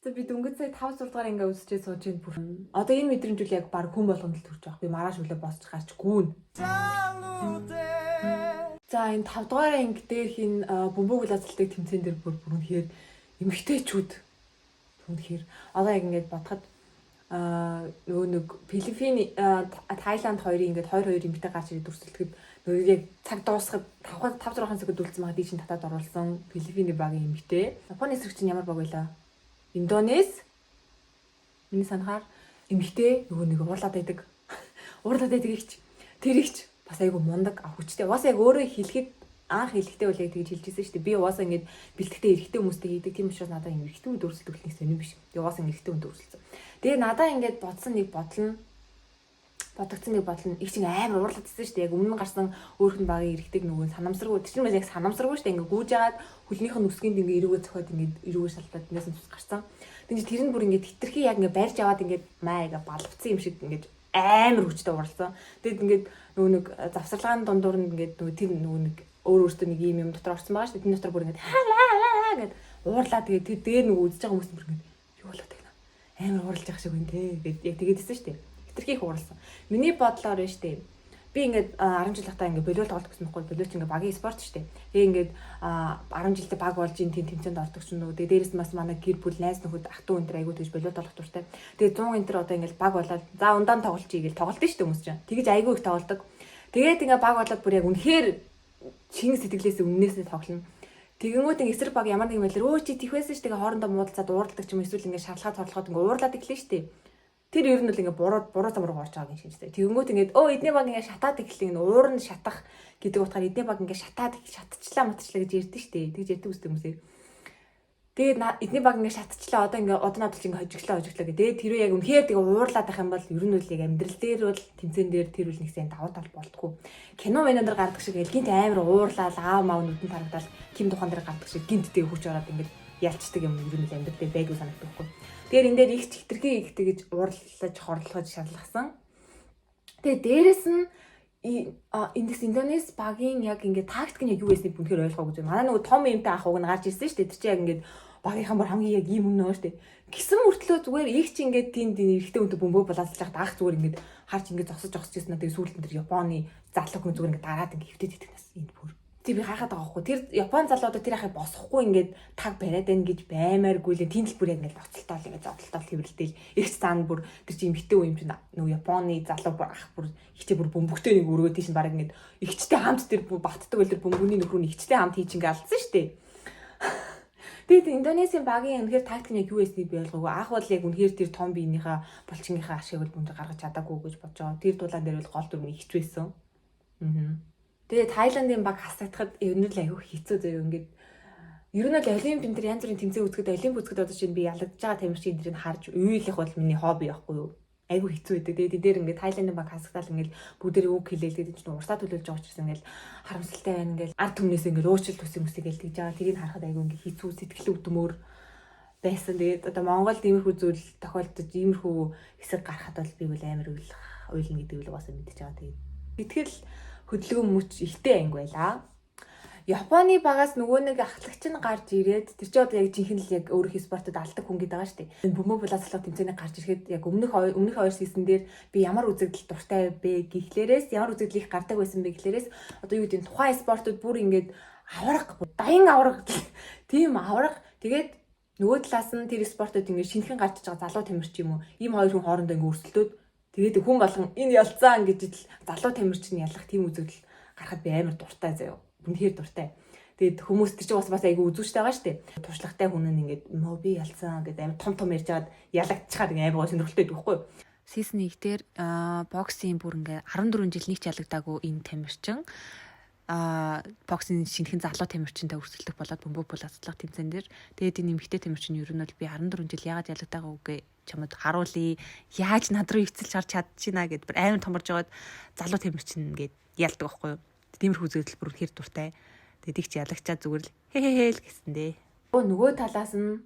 За, би дөнгөж сая 5 6 дугаар ингээ үзчихээ сууж ин бүр. Одоо энэ мэдрэмж үл яг баг хүн болгонд л төрж байгаа. Би маргааш өглөө босч гарч гүүн. За, энэ 5 дугаар анги дээрх энэ бөмбөг булаацалдаг тэмцээн дээр бүр бүр үнэхээр эмэгтэйчүүд үнэхээр одоо яг ингээд бодоход нөгөө нэг Филиппин, Таиланд хоёрын ингээд 2 2 эмэгтэй гарч ирээд өрсөлдөхэд нөгөө яг цаг дуусахад 5 5 6 секунд үлдсэн байгаа дийш нь татаад оруулсан Филиппиний багийн эмэгтэй. Японы эсрэг чинь ямар баг байлаа? Индонез. Миний санахаар эмэгтэй нөгөө нэг уурлаад байдаг. Уурлаад байдаг ихч. Тэр ихч бас айгу мундаг, хүчтэй. Угаасаа яг өөрөө хэлэхэд, анх хэлэхдээ бол яг тэгж хэлжсэн шүү дээ. Би угаасаа ингэж бэлтгэхдээ эрэгтэй хүмүүстэй хийдэг. Тийм учраас надад ингэ эрэгтэй хүнд өрсөлдөх нэг сонирн биш. Би угаасаа эрэгтэй хүнд өрсөлдсөн. Тэгээ надаа ингэж бодсон нэг бодол нь, бодогдсон нэг бодол нь их чинь амар уурлагдсан шүү дээ. Яг өмнө нь гарсан өөрх нь багийн эрэгтэйг нөгөө санамсаргүй. Тэр чинь яг санамсаргүй шүү дээ. Ингээ гүйж агаад хөлнийх нь өсгөнд ингээ эрүүгээ цохиод, ингээ эрүүгээ шалдаад тэндээс нь цус гарсан. Тэгин тэр нь бүр ингээ тэтэрхий яг ингээ барьж аваад ингээ маяга балвцсан юм шиг ингээ амар хүчтэй уурлсан. Тэгэд ингээд нөгөө нэг завсарлагын дундуур нь ингээд нөгөө тэр нөгөө нэг өөр өөртөө нэг юм юм дотор орсон байгаа шүү дээ. Тэр дотор бүр ингээд хаа гэд уурлаа. Тэгээд тэр дээр нөгөө үзэж байгаа хүмүүс бүр ингээд юу болоод байна. Амар уурлаж байгаа шиг байна те гэд яг тэгээд исэн шүү дээ. Хэтэрхий их уурлсан. Миний бодлоор байна шүү дээ. Би ингээд 10 жил байхдаа ингээд волейбол тоглох гэсэн байхгүй. Волейбол чинь ингээд багийн спорт шүү дээ. Тэгээ ингээд 10 жилдээ баг болж ин тийм тэмцээнд ордог ч юм уу. Тэгээ дээрэс нь бас манай гэр бүл, найз нөхөд, ах トゥ энэ төр айгуу тэгж волейбол тоглох дуртай. Тэгээ 100 энэ төр одоо ингээд баг болоод за ундаан тоглолчий гэж тоглолт шүү дээ хүмүүс чинь. Тэгэж айгуу их тоглодог. Тэгээд ингээд баг болоод бүр яг үнэхээр чин сэтгэлээс үннээсээ тоглоно. Тэгэнгүүт ингээ эсрэг баг ямар нэгэн байдлаар өө чи тийхвэсэн шүү дээ, хоорондоо муудалцаад уурладаг ч юм, эсвэл ингээ шалхаад хорлоход ингээ уурлаад эхлэн шүү дээ. Тэр ер нь бол ингээ буруу буруу зам руу орж байгааг юм шинжтэй. Тэгэнгүүт ингээд өө эдний баг ингээ шатаад эхлэх, ингээ уурн шатах гэдэг утгаар эдний баг ингээ шатаад шатчлаа матчлаа гэж ярьдэн шүү дээ. Тэгж ярьдаг үстэй хүмүүсээ. Тэгээд эдний баг ингээ шатчлаа, одоо ингээ одоо надад чи ингээ хожиглоо хожиглоо гэх. Тэгээд тэр яг үнэхээр тэгээ уурлаад байх юм бол ер нь бол яг амьдрал дээр бол, тэмцээн дээр тэр үл нэг сайн давуу тал болтгүй. Кино мэн дээр гардаг шиг гинт амар уурлаад аав маав нүдэнд харагдал ким тухайн дээр гардаг шиг гинт тэгээ хүч ороод ингээ ялцдаг юм ер нь л амьдрал дээр байдгүй санагддаг байхгүй. Тэгэхээр энэ дээр их ч хитрхи их тэгэж уурлаж хорлохож шалгасан. Тэгээ дээрэс нь эндээс Индонез багийн яг ингээд тактик нь яг юу байсныг үнэхээр ойлгоогүй зүйл. Манай нөгөө том юмтай ах уг нь гарч ирсэн шүү дээ. Тэр чинь яг ингээд багийнхаа бүр хамгийн яг ийм өмнө шүү дээ. Гисэн мөртлөө зүгээр их чи ингээд тийм эрэгтэй хүнтэй бөмбөг булаацлах ах зүгээр ингээд харж ингээд зогсож зогсож ирсэн. Тэгээ сүүлд нь тэр Японы залуу хүн зүгээр ингээд дараад ингээд хөвтөд идэх нас энэ бүр. Тэг би хайхаад байгаа байхгүй. Тэр Япон залуудаа тэр ахыг босохгүй ингээд таг бариад байна гэж баймааргүй л тийм л бүр яг ингээд ноцолтоол ингээд зодтолтоол тэрвэрлдээл их цаана бүр тэр чинь эмхтэй үе юм чинь нөгөө Японы залуу бүр ах бүр ихтэй бүр бөмбөгтэй нэг өргөө тийш нь баг ингээд ихчтэй хамт тэр бүр баттдаг байл тэр бөмбөгний нөхрөө нь ихчтэй хамт хийж ингээд алдсан шүү дээ. Тэгээд Индонезийн багийн үнэхээр тактик нь яг юу байсныг би ойлгоогүй. Анх бол яг үнэхээр тэр том биенийхээ булчингийнхаа ашиг бол бүнд гаргаж чадаагүй гэж бодож байгаа. Тэр дулаан дээр бол гол дүр нь ихч байсан. Аа. Тэгээ Таиландын баг хасагдахад ер нь л айгүй хэцүү заяа, ингээд ер нь бол олимп энэ төр янз бүрийн тэмцээн үзэхэд, олимп үзэхэд одоо чинь би ялагдж байгаа тамирчин энэ тэрийг харж уйлах бол миний хобби байхгүй юу? Айгүй хэцүү байдаг. Тэгээд дээр ингээд Таиландын баг хасагтаал ингээд бүгдээрээ үг хэлээл, тэгээд чинь урсаа төлөөлж байгаа учраас ингээд харамсалтай байна, ингээд ард түмнээс ингээд уучлалт хүсэх юмсыг гээл тэгж байгаа. Тэрийг харахад айгүй ингээд хэцүү сэтгэл өвдмөр байсан. Тэгээд одоо Монголд иймэрхүү зүйл тохиолдож, иймэрхүү хэсэг гарахад бол би бол амар уйлах, уйлна гэдэг л угаасаа мэдчихэж байгаа. Тэгээд сэтгэл хөдөлгөөн мөч ихтэй анги байлаа. Японы багаас нөгөө нэг ахлагч нь гарч ирээд, тэр чинь одоо яг жинхэнэ л яг өөрийнхөө спортод алдаг хүн гэдэг байгаа шүү дээ. Энэ бөмбөг булаацлах тэмцээнийг гарч ирэхэд яг өмнөх хоёр season дээр би ямар үзэгдэл дуртай бэ гэхлээрээс, ямар үзэгдэл их гардаг байсан бэ гэхлээрээс, одоо юу гэдэг, тухайн спортод бүр ингээд аварга, даян аварга, тийм аварга, тэгээд нөгөө талаас нь тэр спортод ингээд шинэхэн гарч иж байгаа залуу тамирч юм уу, ийм хоёр хүн хоорондоо ингээд өрсөлдөөд, тэгээд хүн болгон энэ ялцсан гэж ил залуу тамирч нь ялах тийм үзэгдэл гарахад би амар дуртай заяа. Үнэхээр дуртай. Тэгээд хүмүүс тэр чинь бас бас айгүй үзүүштэй байгаа шүү дээ. Туршлагатай хүн нь ингээд нөө би ялцсан гэдэг амар том том ярьж байгаад ялагдчихаар амар гоо сонирхолтой байдаг байхгүй юу? Season 1 дээр боксын бүр ингээ 14 жил нэг ч ялагдаагүй энэ тамирчин боксын шинэхэн залуу тамирчинтай өрсөлдөх болоод бөмбөг булаацлах тэмцээн дээр тэгээд энэ эмэгтэй тамирчин ер нь бол би 14 жил яагаад ялагдаагүй гэ чамд харуулъя, яаж над руу эцэлж харж чадчихна гэд бүр амар томорж байгаад залуу тамирчин ингээд ялдаг байхгүй юу. Тиймэрхүү үзэгдэл бүр үнэхээр дуртай. Тэгээд их ч ялагчаа зүгээр л хэ хэ хэ л гэсэн дээ. Нөгөө талаас нь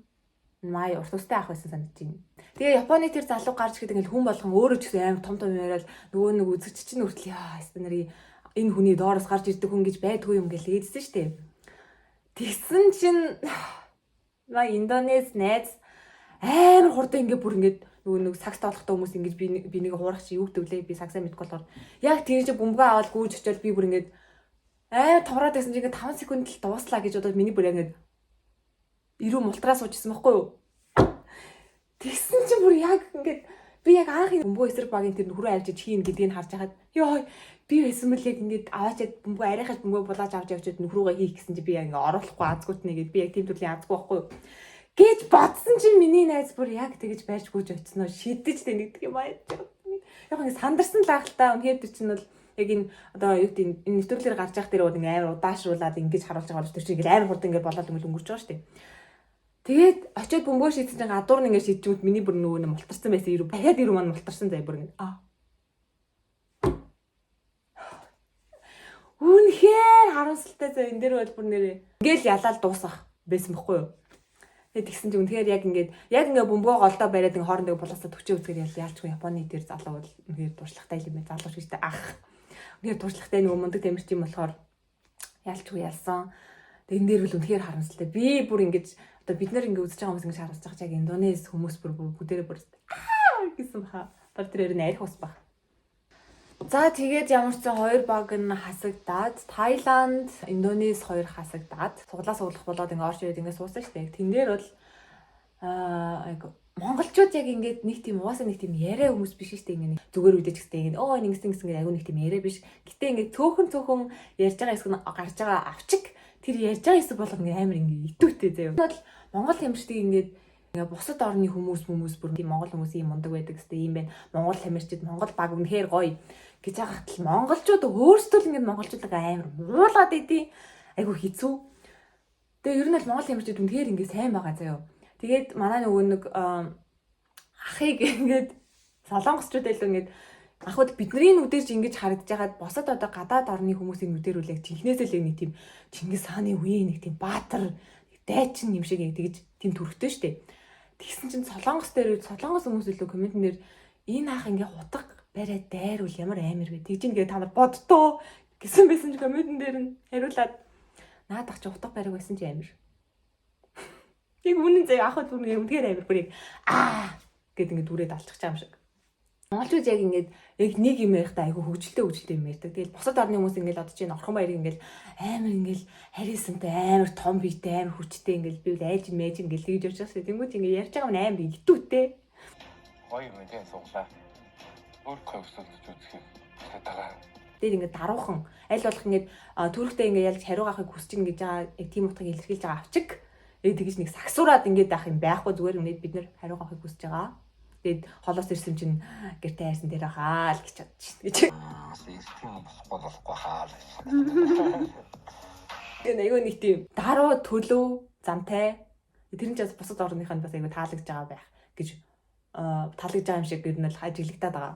май урт устай ах байсан санагдаж байна. Тэгээ Японы тэр залуу гарч ирэхэд ингээл хүн болгон өөрөө ч гэсэн амар том том яриад, нөгөө нэг үзэгч чинь хүртэл яа нарыг энэ хүний доороос гарч ирдэг хүн гэж байдгүй юм гэл ээдсэн штэ. Тэгсэн чинь май Индонез найз Амар хурдан ингээд бүр ингээд нөгөө нэг сагс тоглохдоо хүмүүс ингэж би нэг хуурах чи юу гэдэг лээ, би сагсаа мэдгүй болохоор яг тэр чи бөмбөгөө аваад гүйж очиод би бүр ингээд амар товроод байсан чи ингээд 5 секунд л дууслаа гэж бодоод миний бүр яг ингээд ирүү мултраа суужсэн байхгүй юу. Тэгсэн чинь бүр яг ингээд би яг анх бөмбөгөө эсрэг багийн тэр нөхрөө авчиж хийн гэдгийг харж хахад ёо, би байсан мэл яг ингээд аваачаад бөмбөгөө арайхаж бөмбөгөө булааж авч явчаад нөхрөөгөө хийх гэсэн чи би яг ингээд оруулахгүй азгуут нэгээд би яг тийм төрлийн азгүй байхгүй юу гэж бодсон чинь миний найз бүр яг тэгэж байрч гүйж очсноо шидэж тэнэгдэг юм аа. Яг ингэ сандарсан л ахalta. Үнэхээр тэр чинь бол яг энэ одоо юу гэдэг, энэ нэвтрүүлгээр гарч явах дээр бол ингээ амар удаашруулад ингэж харуулж байгаа бол тэр чинь ингээ амар хурдан ингээ болоод ингээ өнгөрч байгаа шүү дээ. Тэгээд очиод бөмбөгөө шидсэн чинь гадуур нь ингээ шидчихүүд миний бүр нөгөө нэг мултарсан байсан ирүү. Дахиад ирүү маань мултарсан зай бүр ингээ. Аа. Үнэхээр харамсалтай зай, энэ дээр бол бүр нэрээ. Ингээл ялаал дуусах байсан бохгүй юу? Тэгээд тэгсэн чинь үнэхээр яг ингээд яг ингээ бөмбөгөө голдоо бариад ингээ хоорондоо булаасаа төвчөө үзгээр яалчгүй Японы тэр залуу бол үнэхээр туршлагатай юм байна. Залуу шиг ах. Үнэхээр туршлагатай нөгөө мундаг тамирчин юм болохоор яалчгүй ялсан. Тэгээд энэ дээр бол үнэхээр харамсалтай. Би бүр ингэж одоо бид нар ингээ үзэж байгаа хүмүүс ингэж харамсаж байгаа ч яг Индонез хүмүүс бүр бүгдээрээ бүр аа гэсэн баха. Бар тэрээр нь арх ус бах. За, тэгээд ямар ч сан хоёр баг нь хасагдаад, Таиланд, Индонез хоёр хасагдаад суглаа суглах болоод ингээ орж ирээд ингээ суусан шүү дээ. Тэн дээр бол яг монголчууд яг ингээд нэг тийм угаасаа нэг тийм яриа хүмүүс биш шүү дээ. Ингээ зүгээр үдэж гэстэй ингээ оо ингэсэн гэсэн ингээ айгу нэг тийм яриа биш. Гэтэ ингээ цөөхөн цөөхөн ярьж байгаа хэсэг нь гарч байгаа авчиг тэр ярьж байгаа хэсэг болго ингээ амар ингээ итүүтэй заяа. Бол Монгол тамирчдыг ингээд ингээ бусад орны хүмүүс бүр тийм Монгол хүмүүс ийм мундаг байдаг гэсэн юм байна. Монгол тамирчид, Монгол баг үнэхээр гоё гэж байгаа хатал монголчууд өөрсдөө л ингээд монголчуудыг амар муулаад идэв. Айгу хэцүү. Тэгээ ер нь бол монгол тамирчид үнэхээр ингээд сайн байгаа заяа. Тэгээд манай нөгөө нэг ахыг ингээд солонгосчууд илүү ингээд анхуд бидний нүдээр ч ингэж харагдаж байгаад босод одоо гадаад орны хүмүүсийн нүдээр үл яг жинхнээсээ л нэг тийм Чингис хааны үеийн нэг тийм баатар дайчин юм шиг яг тэгж тийм төрхтэй штэ. Тэгсэн чинь солонгос дээр солонгос хүмүүс илүү комментэн дээр энэ ах ингээ хутга бариад дайруул ямар амар вэ? Тэгж ингээ та нар боддоо гэсэн байсан чи комментэн дээр нь хариулаад наадах чи хутга бариаг байсан чи амар. Яг үнэн заяа, ах бүр үнэхээр амар, бүр яг аа гэд ингээ дүрээд алчих юм шиг. Монголчууд яг ингээд яг нэг юм ярихдаа айгүй хөгжилтэй хөгжилтэй юм ярьдаг. Тэгэл бусад орны хүмүүс ингээд одоо чинь Орхон баяр ингээд амар ингээд харьсантай, амар том биетэй, амар хүчтэй ингээд би бол айж мэж ингээд тэгж явж байгаа шээ. Тэнгүүд ингээд ярьж байгаа юм амар итүүтэй. Гоё юм тийм суглаа. Өөр гоё өсөлтөж үзэхийг хүсэж байгаа. Тэгээд ингээд даруухан аль болох ингээд төрөхтэй ингээд ялж хариу авахыг хүсэж ингэж байгаа яг тийм утгыг илэрхийлж байгаа авчиг. Яг тэгж нэг сагсуураад ингээд авах юм байхгүй, зүгээр ингээд бид нэр хариу авахыг хүсэж байгаа. Тэгээд холоос ирсэн чинь гэртээ хайрсан дээр хаа л гэж бодож шин гэж. Эртний болохгүй болохгүй хаа л. Тэгээд айгүй нэг тийм даруу төлөв замтай. Тэр нь ч бас бусад орныхоо бас айгүй таалагдж байгаа байх гэж таалагдж байгаа юм шиг ер нь л ажиглагдаад байгаа.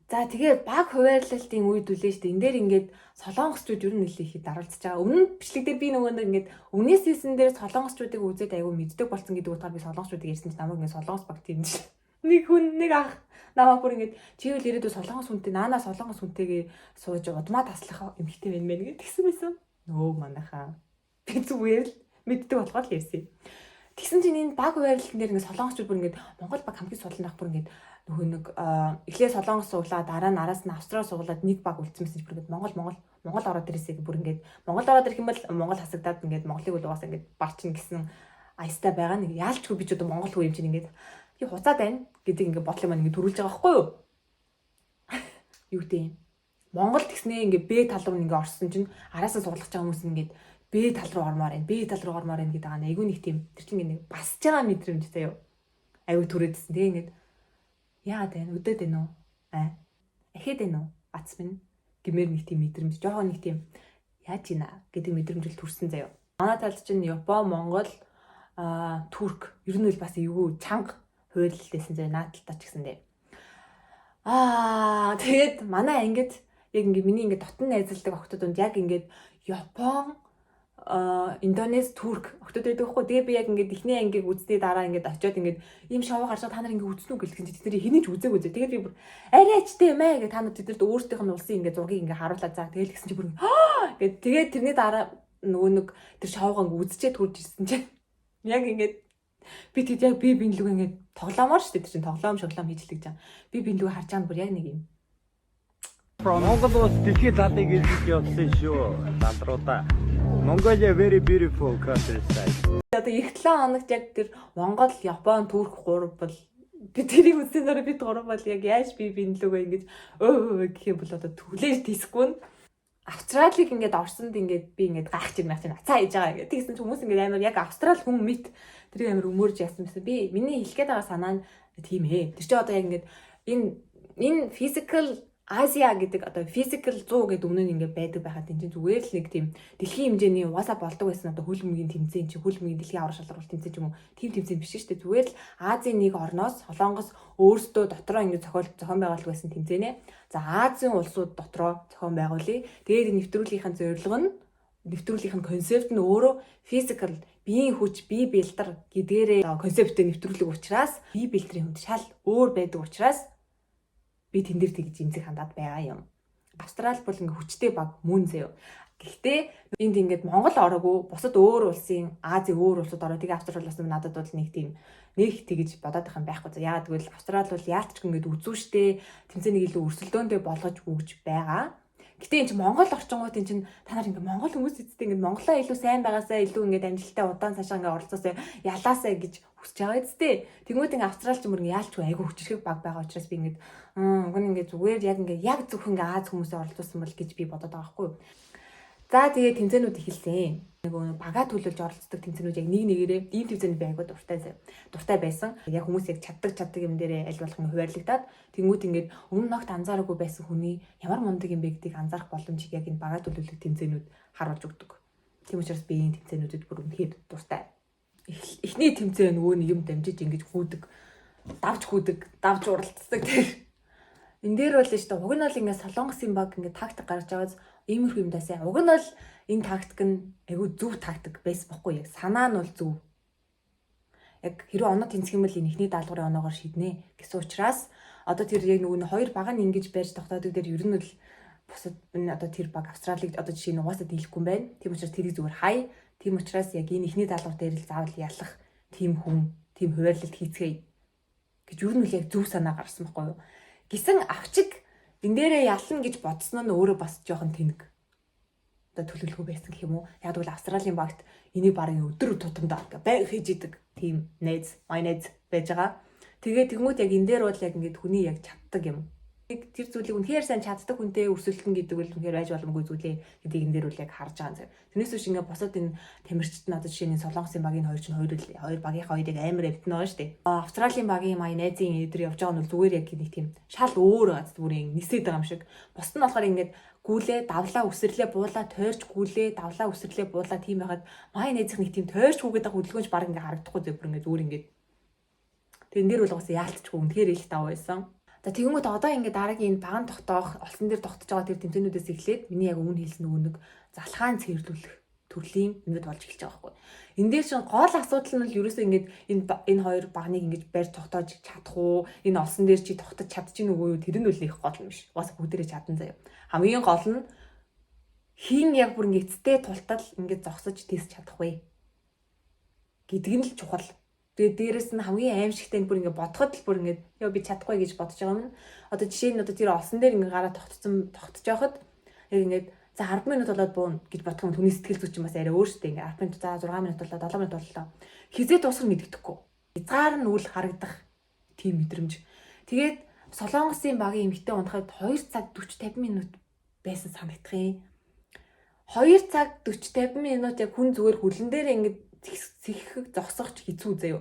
За, тэгээд баг хуваарлалтын үед үлээ шүү дээ. Энэ дээр ингээд солонгосчууд ер нь нэлээ их даруулцж байгаа. Өмнө бичлэг дээр би нөгөө нэг ингээд өмнөх season дээр солонгосчуудыг үзээд айгүй мэддэг болсон гэдэг утгаар би солонгосчуудыг ярьсан чинь намайг ингээд солонгос баг тийм шил. Нэг хүн, нэг ах намайг бүр ингээд чи үл ирээдүй солонгос хүнтэй, наанаа солонгос хүнтэйгээ сууж удмаа таслах эмэгтэй байна мэн гэж тэгсэн байсан. Нөө манайхаа. Би зүгээр л мэддэг болохоор л ярьсан. Тэгсэн чинь энэ баг хуваарлалтын дээр ингээд солонгосчууд бүр ингээд Монгол баг хамгийн суулнах бүр ингээд нөгөө нэг эхлээ солонгос сууглаа, дараа нь араас нь австрал сууглаад нэг баг үлдсэн байсан чинь бүр ингээд Монгол Монгол Монгол ороод ирээсэй, бүр ингээд Монгол ороод ирэх юм бол Монгол хасагдаад ингээд Монголыг бол угаасаа ингээд барчин гэсэн аястай байгаа нэг яалчгүй би ч одоо Монгол хүн юм чинь ингээд би хуцаад байна гэдэг ингээд бодлоо маань ингээд төрүүлж байгаа байхгүй юу? Юу гэдэг юм. Монгол тэгснээ ингээд Б тал руу ингээд орсон чинь араас нь суглах байгаа хүмүүс ингээд Б тал руу ормоор байна. Б тал руу ормоор байна гэдэг байгаа нь айгүй нэг тийм тэр чинь ингээд нэг басж байгаа мэдрэмж заяа. Айгүй түрээдсэн. Тэгээ ингээд яагаад байна? Өдөөд байна уу? Аа. Ахиад байна уу? Ац минь гэмээр нэг тийм мэдрэмж, жоохон нэг тийм яаж ийна гэдэг мэдрэмжэл төрсэн заяа. Манай талд чинь Япон, Монгол, Турк ер нь л бас эвгүй чанга хуваарлалт заяа наад талдаа ч гэсэндээ. Тэгээд манай ангид яг ингээ миний ингээ дотн найзалдаг охтууд донд яг ингээд Япон, Индонез, Турк охтууд байдаг хгүй. Тэгээ би яг ингээд эхний ангийг үзсний дараа ингээд очиод ингээд ийм шоу гарч та нар ингээд үзсэн үү гэлсэн чи тэдний хэний ч үзээгүй зөө. Тэгээд би бүр арайч тэ мэ гэж та нар тэднэрт өөрсдийнх нь улсын ингээд зургийг ингээд харуулаад заа. Тэгээд гисэн чи бүр гэд тэгээд тэрний дараа нөгөө нэг тэр шоугаа ингээд үзчихэд хурж ирсэн чинь яг ингээд Би тэд яг би бин лүг ингээд тоглоомоор шүү дээ. Тэр чинь тоглоом шоглоом хийжлэг жаа. Би бин лүг харж байгаа нь бүр яг нэг юм. Монгол улс дэлхийн талыг элсэж явсан шүү. Ландруудаа. Mongolia very beautiful countryside. Одоо их 7 хоногт яг тэр Монгол, Япон, Турк гурав бол би тэрийг үзсэн бид гурав бол яг яаж би бин лүг ингэж өө гэх юм бол одоо түлээж тийсгүй нь. Австралиг ингээд орсонд ингээд би ингээд гайхаж юм чинь ацаа хийж байгаа ингээд тэгсэн чинь хүмүүс ингээд амар яг Австрал хүн мэт тэрийг амар өмөрж яасан байсан. Би миний хэлэх гээд байгаа санаа нь тийм ээ. Тэр чинь одоо яг ингээд энэ physical Азия гэдэг одоо physical 100 гэдэг өмнө нь ингээд байдаг байхад энэ чинь зүгээр л нэг тийм дэлхийн хэмжээний угаасаа болдог байсан одоо хөлбөмбөгийн тэмцээн чи хөлбөмбөгийн дэлхийн аврал шалралт тэмцээн ч юм уу, тийм тэмцээн биш шүү дээ. Зүгээр л Азийн нэг орноос Солонгос өөрсдөө дотроо ингээд зохион байгуулдаг байсан тэмцээнэ. За, Азийн улсууд дотроо зохион байгуулъя. Тэгээд энэ нэвтрүүлгийнхэн зорилго нь, нэвтрүүлгийнх нь концепт нь өөрөө physical, биеийн хүч, бие бэлдэр гэдгээрээ концепттэй нэвтрүүлэг учраас бие бэлдрийн хүнд шал өөр байдаг учраас би тэн дээр тэгж эмзэг хандаад байгаа юм. Австрал бол ингээ хүчтэй баг мөн заяо. Гэхдээ энд ингээд Монгол ороогүй, бусад өөр улсын, Азийн өөр улсууд ороо тэгээ Австрал болсон надад бол нэг тийм нэг тэгж бодоод байх юм байхгүй. Яагаад гэвэл Австрал бол яалтч ингээд үзүүштэй тэмцээнийг илүү өрсөлдөөнтэй болгож өгж байгаа. Гэтэ эн чинь Монгол орчингууд эн чинь та нар ингээ Монгол хүмүүс эцтэй ингээ Монголоо илүү сайн байгаасаа, илүү ингээд амжилттай удаан цаашаа ингээ оролцоосоо, ялаасаа гэж хүсэж байгаа үстэй. Тэнгүүд ингээ Австрал ч юм уу яалч айгүй хүчрхэг баг байгаа учраас би ингээд уг нь ингээ зүгээр яг ингээ яг зөвхөн ингээ Аз хүмүүсээ оролцуулсан бол гэж би бодоод байгаа байхгүй юу. За, тэгээ тэмцээнүүд эхэлсэн. Нөгөө багаа төлөөлж оролцдог тэмцээнүүд яг нэг нэгээрээ ийм тэмцээнд би айгүй дуртай байсан. Яг хүмүүс яг чаддаг чаддаг юм дээрээ аль болох нь хуваарлагдаад тэнгуут ингээд өмнө ногт анзаараагүй байсан хүний ямар мундаг юм бэ гэдгийг анзаарах боломжийг яг энэ багаа төлөөлөх тэмцээнүүд харуулж өгдөг. Тийм учраас би ийм тэмцээнүүдэд бүр үнэхээр дуртай. Эхний тэмцээн нөгөө нэг юм дамжиж ингэж гүйдэг, давж гүйдэг, давж уралддаг тэр. Энэ дээр бол шүү дээ. Уг нь бол ингээд Солонгосын баг ингээд тактик гаргаж аваад иймэрхүү юм даасаа. Уг нь бол энэ тактик нь айгүй зөв тактик байсан бохгүй яг санаа нь бол зөв. Яг хэрвээ оноо тэнцэх юм бол энэ эхний даалгаврын оноогоор шийднэ гэсэн учраас одоо тэр яг нөгөө нь хоёр баг нь ингэж барьж тогтоодог дээр ер нь бол бусад энэ одоо тэр баг Австралиг одоо жишээ нь угаасаа дийлэхгүй юм байна. Тийм учраас тэрийг зүгээр хай. Тийм учраас яг энэ эхний даалгавар дээр л заавал ялах тийм хүн, тийм хуваарлалт хийцгээе гэж ер нь л яг зөв санаа гарсан байхгүй юу? Гисэн авчиг энэ дээрээ ялна гэж бодсон нь өөрөө бас жоохон тэнэг. Одоо төлөвлөгөө байсан гэх юм уу? Яг тэгвэл Австралийн багт энийг барын өдөр тутамдаа ингээ байг хийж идэг тийм найз, май найз байж байгаа. Тэгээ тэгмүүд яг энэ дээр бол яг ингээд хүний яг чаддаг юм. Тэр зүйлийг үнэхээр сайн чаддаг хүнтэй өрсөлдөн гэдэг бол үнэхээр байж боломгүй зүйлээ гэдгийг энэ дээр бол яг харж байгаа юм зэрэг. Тэрнээс биш ингээ бусад энэ тамирчид нь одоо жишээ нь Солонгосын багийн хоёр чинь хоёр багийнхаа хоёрыг амар амтна байгаа шүү дээ. Австралийн багийн май найзын эдэр явж байгаа нь бол зүгээр яг нэг тийм шал өөр байгаа зүгээр нисээд байгаа юм шиг. Бусд нь болохоор ингээд гүйлээ, давлаа, үсрэрлээ, буулаа, тойрч гүйлээ, давлаа, үсрэрлээ, буулаа тийм байхад май найзах нэг тийм тойрч гүгээд байгаа хөдөлгөөнч баг ингээ харагдахгүй зүгээр бүр ингээ зүгээр ингээд. Тэн дээр бол угаасаа яалтчгүй үнэхээр их даваа байсан. За, тэгэнгүүт одоо ингээд дараагийн энэ баган тогтоох, олсон дээр тогтож байгаа тэр тэмцээнүүдээс эхлээд миний яг өмнө хэлсэн нөгөө нэг залхаан цэвэрлүүлэх төрлийн юмуд болж эхэлж байгаа байхгүй. Энэ дээр чинь гол асуудал нь л ерөөсөө ингээд энэ хоёр багныг ингэж барьж тогтоож чадах уу? Энэ олсон дээр чи тогтож чадчих нүгөө юу? Тэр нь үл их гол юм биш. Угаасаа бүгдээрээ чадан заяа. Хамгийн гол нь хин яг бүр ингээд эцтэй тултал ингээд зогсож тийс чадах вэ гэдэг нь л чухал. Тэгээ дээрэс нь хамгийн аимшигтай нь бүр ингээд бодоход л бүр ингээд ёо би чадахгүй гэж бодож байгаа юм. Одоо жишээ нь одоо тэр олсон дээр ингээд гараа тогтцсон тогтож байхад яг ингээд за 10 минут болоод буuna гэж бодох юм, хүний сэтгэл зүйч чинь бас арай өөр шүү дээ. Ингээд 10 минут, за 6 минут боллоо, 7 минут боллоо. Хизээ дуусах мэддэхгүй. Хязгаар нь үл харагдах тийм мэдрэмж. Тэгээд Солонгосын багийн эмэгтэй унахад 2 цаг 40 50 минут байсан санагдах юм. 2 цаг 40 50 минут яг хүн зүгээр хүлэн дээр ингээд зэхэх зогсох ч хэцүү заяо.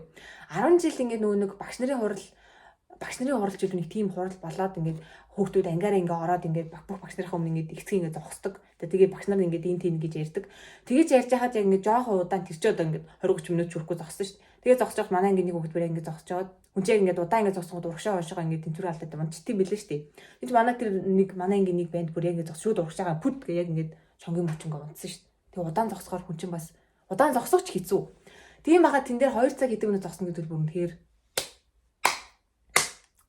10 жил ингээд нөгөө нэг багш нарын хурал жил нэг тийм хурал болоод ингээд хүүхдүүд ангиараа ингээд ороод ингээд бүх багш нарын өмнө ингээд ихцэг ингээд зогсдог. Тэгээ багш нар ингээд энэ тийм гэж ярьдаг. Тэгэж ярьж хахад яг ингээд жоохон удаан тэр чи одоо ингээд 20 30 минут чүрэхгүй зогссон шүү дээ. Тэгээ зогсож байхад манай ангийн нэг хүүхэд бүр ингээд зогсож байгаад хүн чинь яг ингээд удаан ингээд зогсоход урагшаа хойшоогоо ингээд тэнцвэр алдаад унчт юм билээ шүү дээ. Энд манай тэр нэг манай ангийн нэг банд бүр яг ингээд зогс шүүд урагшаага пүт гэ яг ингээд чонгийн мөчөнгө унтсан шүү дээ. Тэгээ удаан зогсохоор хүн чинь бас удаан зогсох ч хэцүү. Тийм байхад тэн дээр 2 цаг хэдэн минут зогсно гэдэг бол бүр үнэхээр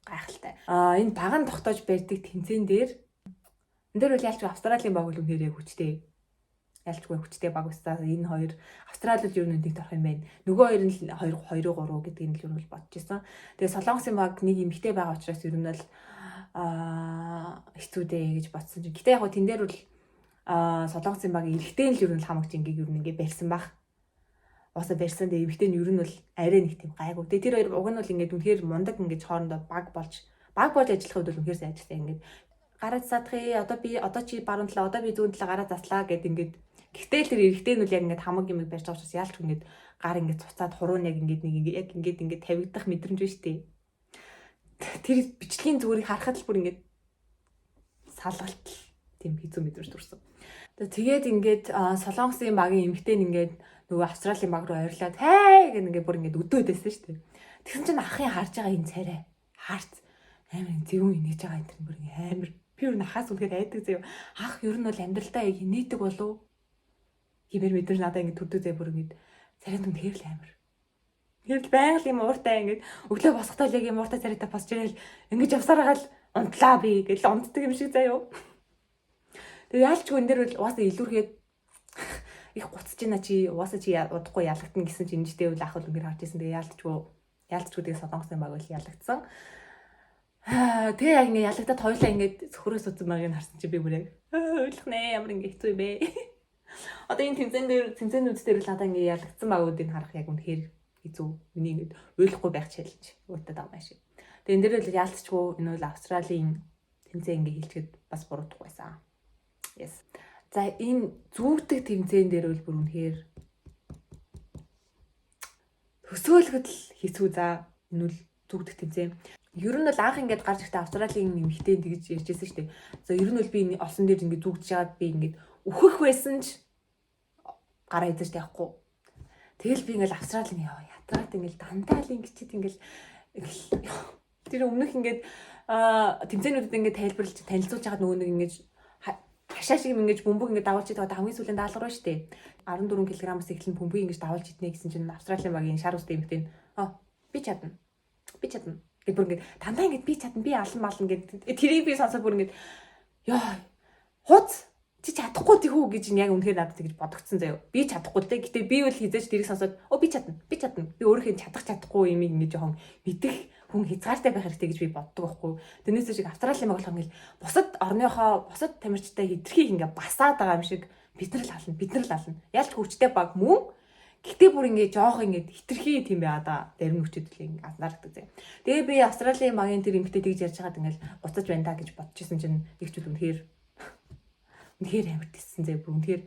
гайхалтай. Аа, энэ баган тогтоож барьдаг тэмцээн дээр энэ дээр бол ялч Австралийн баг бол үнэхээр яг хүчтэй. Ялчгүй хүчтэй баг байсан. Энэ хоёр Австралид ер нь нэгт орох юм байна. Нөгөө хоёр нь 2 2 3 гэдгийг нь л ер нь бодож исэн. Тэгээ Солонгосын баг нэг эмэгтэй байгаа учраас ер нь л хэцүү дээ гэж бодсон чинь. Гэтэ яг гоо тэн дээр бол Солонгосын багийн эрэгтэй нь л ер нь хамаг жингийг ер нь ингээ барьсан баг. Уусаа барьсан. Тэгээ эмэгтэй нь ер нь бол арай нэг тийм гайгүй. Тэгээ тэр хоёр уг нь бол ингээд үнэхээр мундаг ингээд хоорондоо баг болж ажиллах үед бол үнэхээр сайн ажилласан. Ингээд гараа засаадахъя. Одоо би одоо чи баруун талаа, одоо би зүүн талаа гараа заслаа гэд ингээд. Гэхдээ л тэр эрэгтэй нь бол яг ингээд хамаг юм барьж байгаа учраас яалч ингээд гар ингээд цуцаад хуруу нь яг ингээд нэг ингээд яг ингээд ингээд тавигдах мэдрэмж байна шүү дээ. Тэр бичлэгийн зүгээрийг харахад л бүр ингээд салгалт тийм хэцүү мэдрэмж төрсөн. Тэгээд ингээд Солонгосын багийн эмэгтэй нь ингээд нөгөө Австралийн баг руу ойрлоод хей гэх ингээд бүр ингээд өдөөд байсан шүү дээ. Тэгсэн чинь ахын харж байгаа энэ царай харц амар зөвүүн инээж байгаа энэ бүр амар би юу нахаас үнэхээр айдаг заяа. Ах ер нь бол амьдралдаа яг инээдэг болов гэмээр мэдрэмж надаа ингээд төрдөг заяа бүр ингээд царай үнэхээр л амар. Тэр л байнга л юм ууртай ингээд өглөө босохдоо л яг юм ууртай царайтай босч ирэл ингэж явсараа гал унтлаа би гэж унтдаг юм шиг заяа. Тэгээ яалчгүй энэ дэр бол угаасаа илүүргээд их гуцж байна чи угаасаа чи удахгүй ялагдана гэсэн чинь энэ житэй үл ах бол үнээр харж ирсэн. Тэгээ яалтчгүй тэгээ Солонгосын баг бол ялагдсан. Тэгээ яг ингээ ялагдаад хоёлаа ингээд цөхрөөс үзэн байгааг нь харсан чи би бүр яг ойлгох нэ ямар ингээ хэцүү юм бэ. Одоо энэ тэмцээн дээр тэмцээнүүд дээр л надаа ингээ ялагдсан багуудыг харах яг үнэхээр хэцүү. Миний ингээд ойлгохгүй байх челленж уутаад байгаа юм шиг. Тэгээ энэ дээр л яалтчгүй энэ бол Австралийн тэмцээн ингээ хэлчихэд бас буруудахгүй байсан. Yes. За энэ зүүгдэг тэмцээн дээр бол бүр үнэхээр төсөөлөхөд л хэцүү за энэ бол зүүгдэх тэмцээн. Ер нь бол анх ингээд гарч ирэхдээ Австралийн эмэгтэй тэгж ярьжсэн шүү дээ. За ер нь бол би олсон дээр ингээд зүүгдэж чаад би ингээд өөхөх байсан ч гараа эзэж тавихгүй. Тэгэл би ингээд Австралийн яа ядраад ингээд дандаа л ингээд ингээд тэр өмнөх ингээд тэмцээнүүдэд ингээд тайлбарлаж танилцуулж байхад нөгөө нэг ингээд хашаа шиг ингэж бөмбөг ингээд дагуулж идэх хамгийн сүүлийн даалгавар шүү дээ. 14 кг-аас эхлэн бөмбөгийг ингэж дагуулж иднэ гэсэн чинь Австралийн багийн шар устай эмэгтэй нь би чадна. Би чадна. Гэт бүр ингээд дандаа ингээд би чадна, би алан мална гэд тэрийг би сонсоод бүр ингээд ёо хууц чи чадахгүй тийхүү гэж яг үнэхээр надад тэгж бодогдсон заяо. Би чадахгүй л дээ. Гэтэ би бол хизээж тэрийг сонсоод би чадна. Би чадна. Би өөрийнхөө чадах чадахгүй юмыг ингэж жоохон мэдэх хүн хязгаартай байх хэрэгтэй гэж би боддог байхгүй. Тэрнээс шиг Австралийн баг болохоор ингээл бусад орныхоо бусад тамирчтай хитрхийг ингээ басаад байгаа юм шиг бид нар л ална, бид нар л ална. Ялч хүчтэй баг мөн. Гэтэ бүр ингээ жоох ингээ хитрхи тийм байгаад байгаа. Зарим хүчтэй л ингээ анзаардаг зэ. Тэгээ би Австралийн багийн тэр эмэгтэй тэгж ярьж байгаад ингээл буцаж байна та гэж бодож исэн чинь нэг ч үл үнэхээр амар тиссэн зэ. Бүр үнэхээр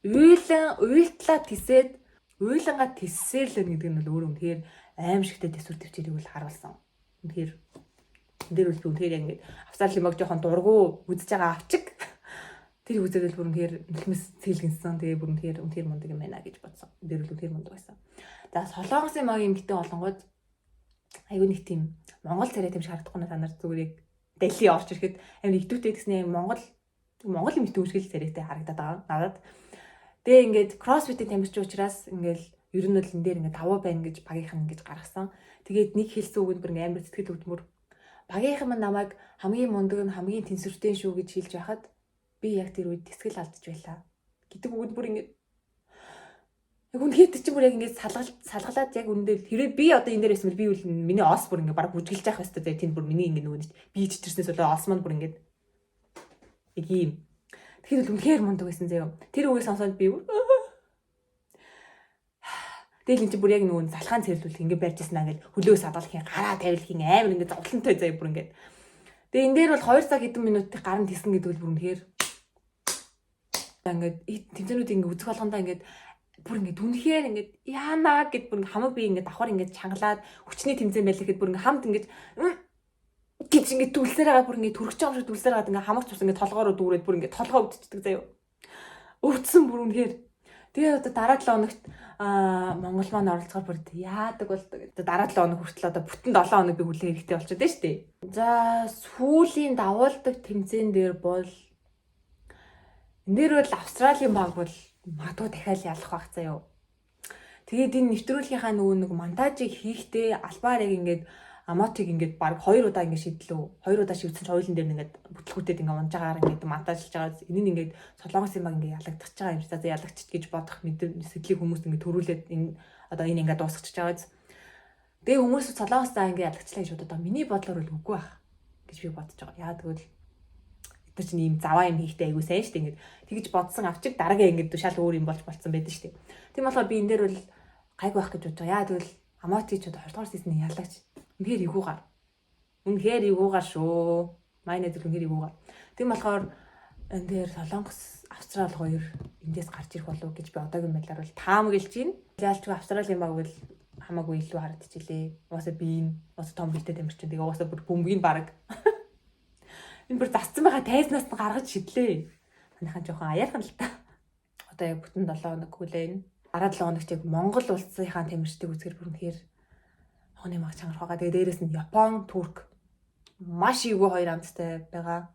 уйлтлаа тисээд уйлангаа тиссээр л гэдэг нь бол өөр үнэхээр аимшигтэй төсвөр төвчээрийг бол харуулсан. Үнэхээр энэ дээр бол би үнэхээр яг ингээд Австралийн баг жоохон дургу үзэж байгаа авчиг. Тэр үзээд бол бүр үнэхээр нулимс цэлгэнсэн. Тэгээ бүр үнэхээр мундаг юм байна гэж бодсон. Энэ дээр бол үнэхээр мундаг байсан. За Солонгосын багийн эмэгтэй болонгууд айгүй нэг тийм Монгол царай тийм шиг харагдахгүй та нар зүгээр яг дали орж ирэхэд амар идэвхтэй гэсний Монгол эмэгтэй хүн шиг л царайтай харагдаад байгаа надад. Тэгээ ингээд кроссфитийн тамирчин учраас ингээд ер нь бол энэ дээр ингээд давуу байна гэж багийнх нь ингэж гаргасан. Тэгээд нэг хэлсэн үг нь бүр ингээд амар сэтгэл хөдлөмөр. Багийнхан маань намайг хамгийн мундаг нь хамгийн тэнцвэртэй шүү гэж хэлж байхад би яг тэр үед тэсгэл алдаж байлаа гэдэг үг нь бүр ингээд яг үнэхээр тэр чинь бүр яг ингээд салгалаад яг үнэндээ хэрвээ би одоо энэ дээр байсан бол би үл миний ос бүр ингээд бараг бүжгэлж явах ёстой зэ тэнд бүр миний ингээд нөгөө би чичирснээс болоо ос маань бүр ингээд яг ийм. Тэгэхээр бол үнэхээр мундаг байсан заяа. Тэр үгийг сонсоод би тэгэл эн чинь бүр яг нөгөө залхаан цэвэрлүүлэх ингээд барьж ирсэн аа ингээл хөлөөс хадгалахын гараа тавилахын амар ингээд зовлонтой заяа бүр ингээд. Тэгээ энэ дээр бол 2 цаг хэдэн минутын гарын тесэн гэдэг бол бүр үнэхээр ингээд тэмцээнүүд ингээд үзэх болгондоо ингээд бүр ингээд үнэхээр ингээд яана гэд бүр ингээд хамаг би ингээд давхар ингээд чангалаад хүчний тэмцээн байлаа гэхэд бүр ингээд хамт ингээд гэж ингээд түлсээр байгаа бүр ингээд төрөгч юм шиг түлсээр байгаа ингээд хамаг цус ингээд толгоороо дүүрээд бүр ингээд толгоо өвдчихдэг заяа. Өвдсөн бүр үнэхээр. Тэгээ одоо дараа 7 хоногт Монгол маань оролцохоор бүр яадаг болдог. Дараа 7 хоног хүртэл одоо бүтэн 7 хоног би хүлээх хэрэгтэй болчиход байна шүү дээ. За сүүлийн давуулдаг тэмцээн дээр бол энэ дээр бол Австралийн баг бол магадгүй дахиад ялах байх заяа. Тэгээд энэ нэвтрүүлгийнхаа нөгөө нэг монтажийг хийхдээ албаар яг ингээд Амотиг ингээд баг 2 удаа ингээд шидлөө. 2 удаа шивдсэн ч хоёулын дээр нь ингээд бүтлгүүтэд ингээд унж байгаагаар ингээд монтажлж байгаа. Энэ нь ингээд Солонгосын баг ингээд ялагдчихж байгаа юм шиг. За ялагчч гэж бодох сэтлийг хүмүүс ингээд төрүүлээд энэ одоо энэ ингээд дуусгачих байгаа биз. Тэгээ хүмүүс Солонгос за ингээд ялагчлаа гэж бодоод байгаа. Миний бодлоор бол үгүй байх гэж би бодож байгаа. Яа тэгвэл эдгээр чинь ийм заваа юм хийхдээ айгуу сайн шүү дээ. Ингээд тэгж бодсон авчиг дараагийн ингээд шал өөр юм болж болцсон байдаг шүү дээ. Тийм болохоор би энэ дээр бол гайгүй байх гэж бодож байгаа. Яа тэгвэл Амоти ч одоо 2 дугаар season ы ялагч. Үнэхээр эвгүйгээр. Үнэхээр эвгүйгээр шүү. Манай зүйл үнэхээр эвгүйгээр. Тийм болохоор энэ дээр Солонгос, Австрали хоёр эндээс гарч ирэх болов гэж би одоогийн байдлаар бол таамаглаж байна. Яалчгүй Австралийн баг бол хамаагүй илүү харагдчихлээ. Угаасаа би энэ угаасаа том биетэй тамирчин. Тэгээ угаасаа бүр бөмбөгийн баг. Энэ бүр зассан байгаа тайзнаас нь гаргаж шидлээ. Манайхан жоохон аяархан л та. Одоо яг бүтэн 7 хоног хүлээн. Дараа 7 хоногт яг Монгол улсынхаа тамирчдыг үзэхэр бүр үнэхээр хооны маг чангарах байгаа. Тэгээ дээрэс нь Япон, Турк маш эвгүй хоёр амттай байгаа.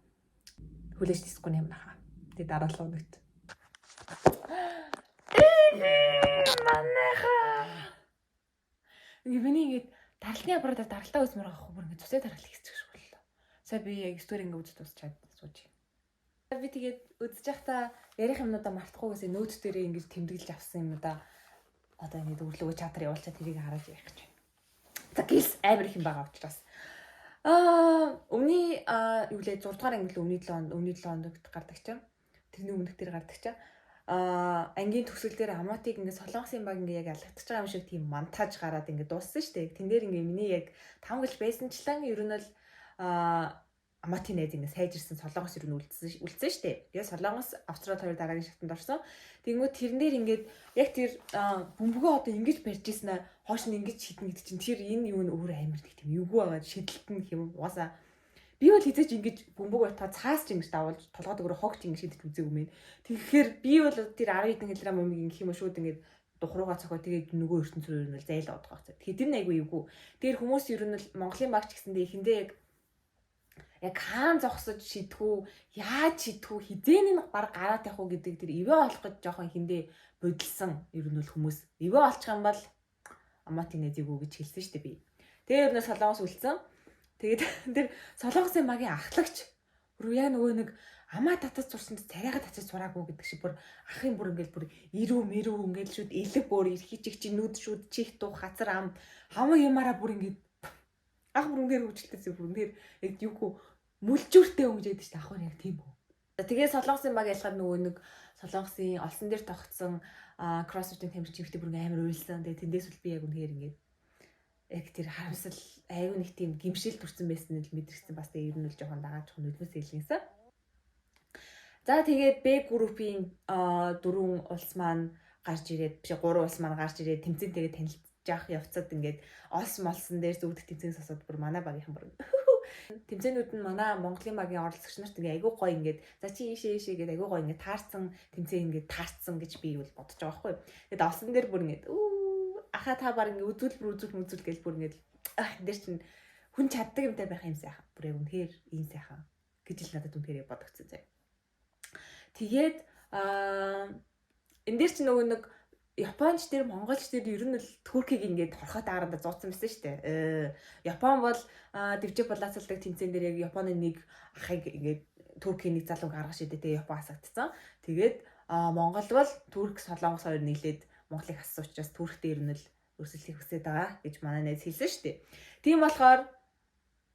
Хүлээж дисгүй юм наха. Тэгээ дараа 7 хоногт. Манайха. Ингээ миний ингээд даралтны аппаратаар даралтаа үзмээр байгаа хөө бүр ингээд цусыг даралт хийчих шиг боллоо. Сая би яг 9 дугаар ингээ үзэж дуусчаад сууж. Би тэгээд үзэж байхдаа ярих юмнуудаа мартахгүйгээсээ note дээрээ ингэж тэмдэглэж авсан юмнуудаа одоо ингээд өглөөгөө чатар явуулчаад тэрийг хараад ярих гэж байна. За гэлс амар их юм байгаа учраас. Өмнө юу лээ 6 дугаар англи өмнө 7 өмнө 7 хоногт гардаг чинь. Тэрний өмнөх дээр гардаг чинь. Ангийн төгсгөл дээр Амотиг ингээд Солонгосын баг ингээд яг ялагдчихж байгаа юм шиг тийм монтаж гараад ингээд дууссан шүү дээ. Тэн дээр ингээд миний яг таамаглаж байсанчлан ер нь л Амотын найз ингээд сайжирсан Солонгос ер нь үлдсэн шүү дээ. Тэгээ Солонгос Австрали хоёр дараагийн шатанд орсон. Тэнгүүд тэрэн дээр ингээд яг тэр бөмбөгөө одоо ингэж барьж ийсэн аа хоош нь ингэж шиднэ гэдэг чинь тэр энэ юу н өөр амар нэг тийм эвгүй байгаа шидэлт нь гэх юм. Угаасаа би бол хизээч ингэж бөмбөг байтгаа цаас ч ингэж давуулж толгойд өгөр хогч ингэж шидэж үзээгүй мэн. Тэгэхээр би бол тэр 10 хэдэн кг бөмбөг ингэх юм шууд ингэж дух руугаа цохоо тэгээд нөгөө ертөнцийн ер нь л зайлаа удах байх. Тэгэхээр тэр нь айгүй эвгүй. Тэр хүмүүс ер нь л Монголын багч гэсэндээ эхэндээ яг хаан зогсож шидэх үү, яаж шидэх үү, хизээ нь баг гараад явах уу гэдэг тэр ивэ олох гэж жоохон хиндэ бодилсан ер нь бол хүмүүс. Ивэ олчих юм бол Амотын нэзийг үү гэж хэлсэн шүү дээ би. Тэгээ ер нь Солонгос үлдсэн. Тэгээд тэр Солонгосын багийн ахлагч бүр яа нөгөө нэг амаа татаж сурсан царайгаа татаж сураагүй гэдэг шиг бүр ахын бүр ингээл бүр ирүү мэрүү ингээл шүүд элэг бүр эрхий чиг чи нүд шүүд чих дуу хацар ам хамаг юмараа бүр ингээд ах бүр үнээр хөвчлөлтөөс бүр үнээр яг юугүй мүлжүүртэй өнгөж яадаг шүү дээ. Ах яг тийм үү. Тэгээ Солонгосын баг ялахад нөгөө нэг Солонгосын олсон дээр тогтсон кроссфитийн тамирчин ихтэй бүр амар уйлсан. Тэгээ тэндээс үл би яг үнээр ингээд яг тэр харамсал айгүй нэг тийм гимшил төрсэн байсан нь л мэдрэгдсэн. Бас тэгээ ер нь л жоохон дагаа жоохон нүдмэс илгэнсэн. За тэгээд Б группийн дөрвөн улс маань гарч ирээд биш гурван улс маань гарч ирээд тэмцээнтэйгээ танилцж явах явцад ингээд олс молсон дээр зүгдэх тэмцээн сонсоод бүр манай багийнхан бүр тэмцээнүүд нь манай Монголын багийн оролцогч нарт ингээ айгүй гоё ингээд за чи ийшээ ийшээ гэдэг айгүй гоё ингээд таарсан тэмцээн ингээд таарсан гэж би бол бодож байгаа байхгүй. Тэгэд олсон дээр бүр ингээд аха та баг ингээ үзүүлбэр үзүүл мүзүүл гэж бүр ингээд энэ дээр чинь хүн чаддаг юмтай байх юм сайхан. Бүр яг үнэхээр ийм сайхан гэж л надад үнэхээр бодогдсон заяа. Тэгээд энэ дээр чинь нөгөө нэг Японч дээр Монголч дээр ер нь л Туркийг ингээд хорхот ааранда зууцсан байсан шүү дээ. Япон бол дивжээ булаацалдаг тэмцээн дээр яг Японы нэг ахыг ингээд Туркийн нэг залууг арга шидэ тэгээ Япон хасагдсан. Тэгээд Монгол бол Турк Солонгос хоёр нийлээд Монголыг хассан учраас Турктэй ер нь л өрсөлдөхийг хүсэж байгаа гэж манай найз хэлсэн шүү дээ. Тийм болохоор